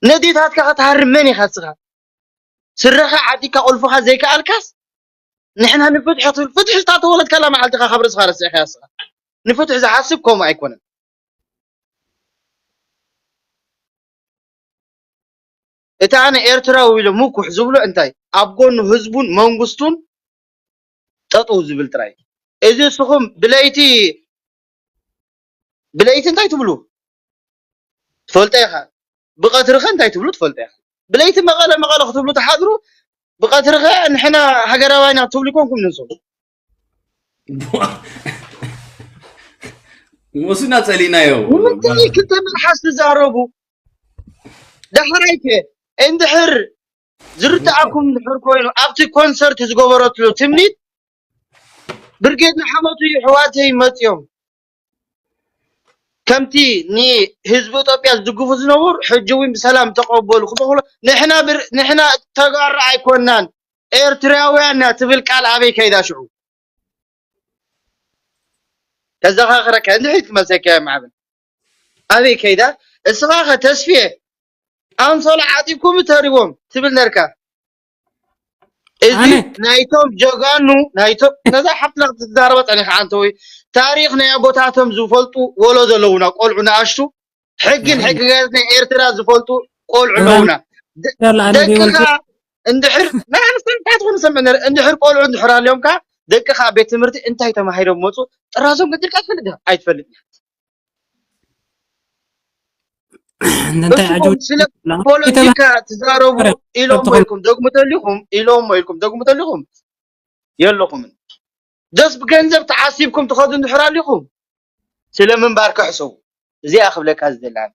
ነዴታትካ ከተሃርም መን ኢኻ እስኻ? ስረኻ ዓጢካ ቁልፍኻ ዘይከኣልካስ ንሕና ንፍትሒ ክትብል ፍትሒ እታ ተወለድካላ መዓልቲ ኢኻ ካብ ርእስኻ ረሲዕካያ እስኻ። ንፍትሒ ዝሓስብ ከምኡ ኣይኮነን። እቲ ኣነ ኤርትራዊ ኢሎም ምኩሕ ዝብሎ እንታይ ኣብ ጎኑ ህዝቡን መንግስቱን ጠጠው ዝብል ጥራይ። እዚ እስኹም ብለይቲ ብለይቲ እንታይ ትብሉ ትፈልጦ ኢኻ። ብቐትሪ ኸ እንታይ ትብሉ ትፈልጦ ኢኻ። ብለይቲ መቐለ መቐለ ክትብሉ ትሓድሩ፣ ብቐትሪ ኸ ንሕና ሃገራውያን ኢና ክትብሉ ይኮንኩም ንስኹም። ንሱና ጸሊናዮ። ንምንታይ ክልተ መልሓስ ትዛረቡ? ዳሕራይ ከ እንድሕር ዝርድኣኩም እንድሕር ኮይኑ ኣብቲ ኮንሰርት ዝገበረትሉ ትምኒት ብርጌድ ንሓመቱ የሕዋተይ መፅዮም ከምቲ ንህዝቢ ኢትዮጵያ ዝድግፉ ዝነበሩ ሕጂ እውን ብሰላም ተቐበሉ ክበክሎ ንሕና ብር- ንሕና ተጋሩ ኣይኮናን ኤርትራውያን ኢና ትብል ቃል ኣበይ ከይዳ ሽዑ ተዘኻኽረካ እንድሕር ትመልሰካ ማዕበል ኣበይ ከይዳ እስኻ ኸ ተስፍየ ኣንሶላ ዓጢብኩም ተሪቦም ትብል ነርካ እዚ ኣነ ናይቶም ጀጋኑ ናይቶም ነዛ ሓፍትና ክትዛረባ ጸኒኻ ኣንተ ወይ ታሪኽ ናይ ኣቦታቶም ዝፈልጡ ወሎ ዘለውና ቆልዑ ንኣሽቱ ሕግን ሕግጋት ናይ ኤርትራ ዝፈልጡ ቆልዑ ኣለውና ያላ ኣነ ደቅኻ ዘይወልኩ እንድሕር ንኣንስትን እንታይ ትኾኑ ሰምዕ ነረ እንድሕር ቆልዑ እንድሕር ኣልዮምካ ደቅኻ ኣብ ቤት ትምህርቲ እንታይ ተማሂሮም መፁ ጥራዞም ገዲልካ ትፈልጥ ዲኻ? ኣይትፈልጥ እንታይ እስኹም ዓጀው ስለ ፖለቲካ ትዛረቡ ኢሎም ኢልኩም ደግሙ ተሊኹም ኢሎም ኢልኩም ደግሙ ተሊኹም የለኹምን ደስ ብገንዘብ ተዓሲብኩም ትኸዱ እንድሕር ኣሊኹም ስለ ምንባር ክሕሰቡ እዚኣ ክብለካ ዝደላኒ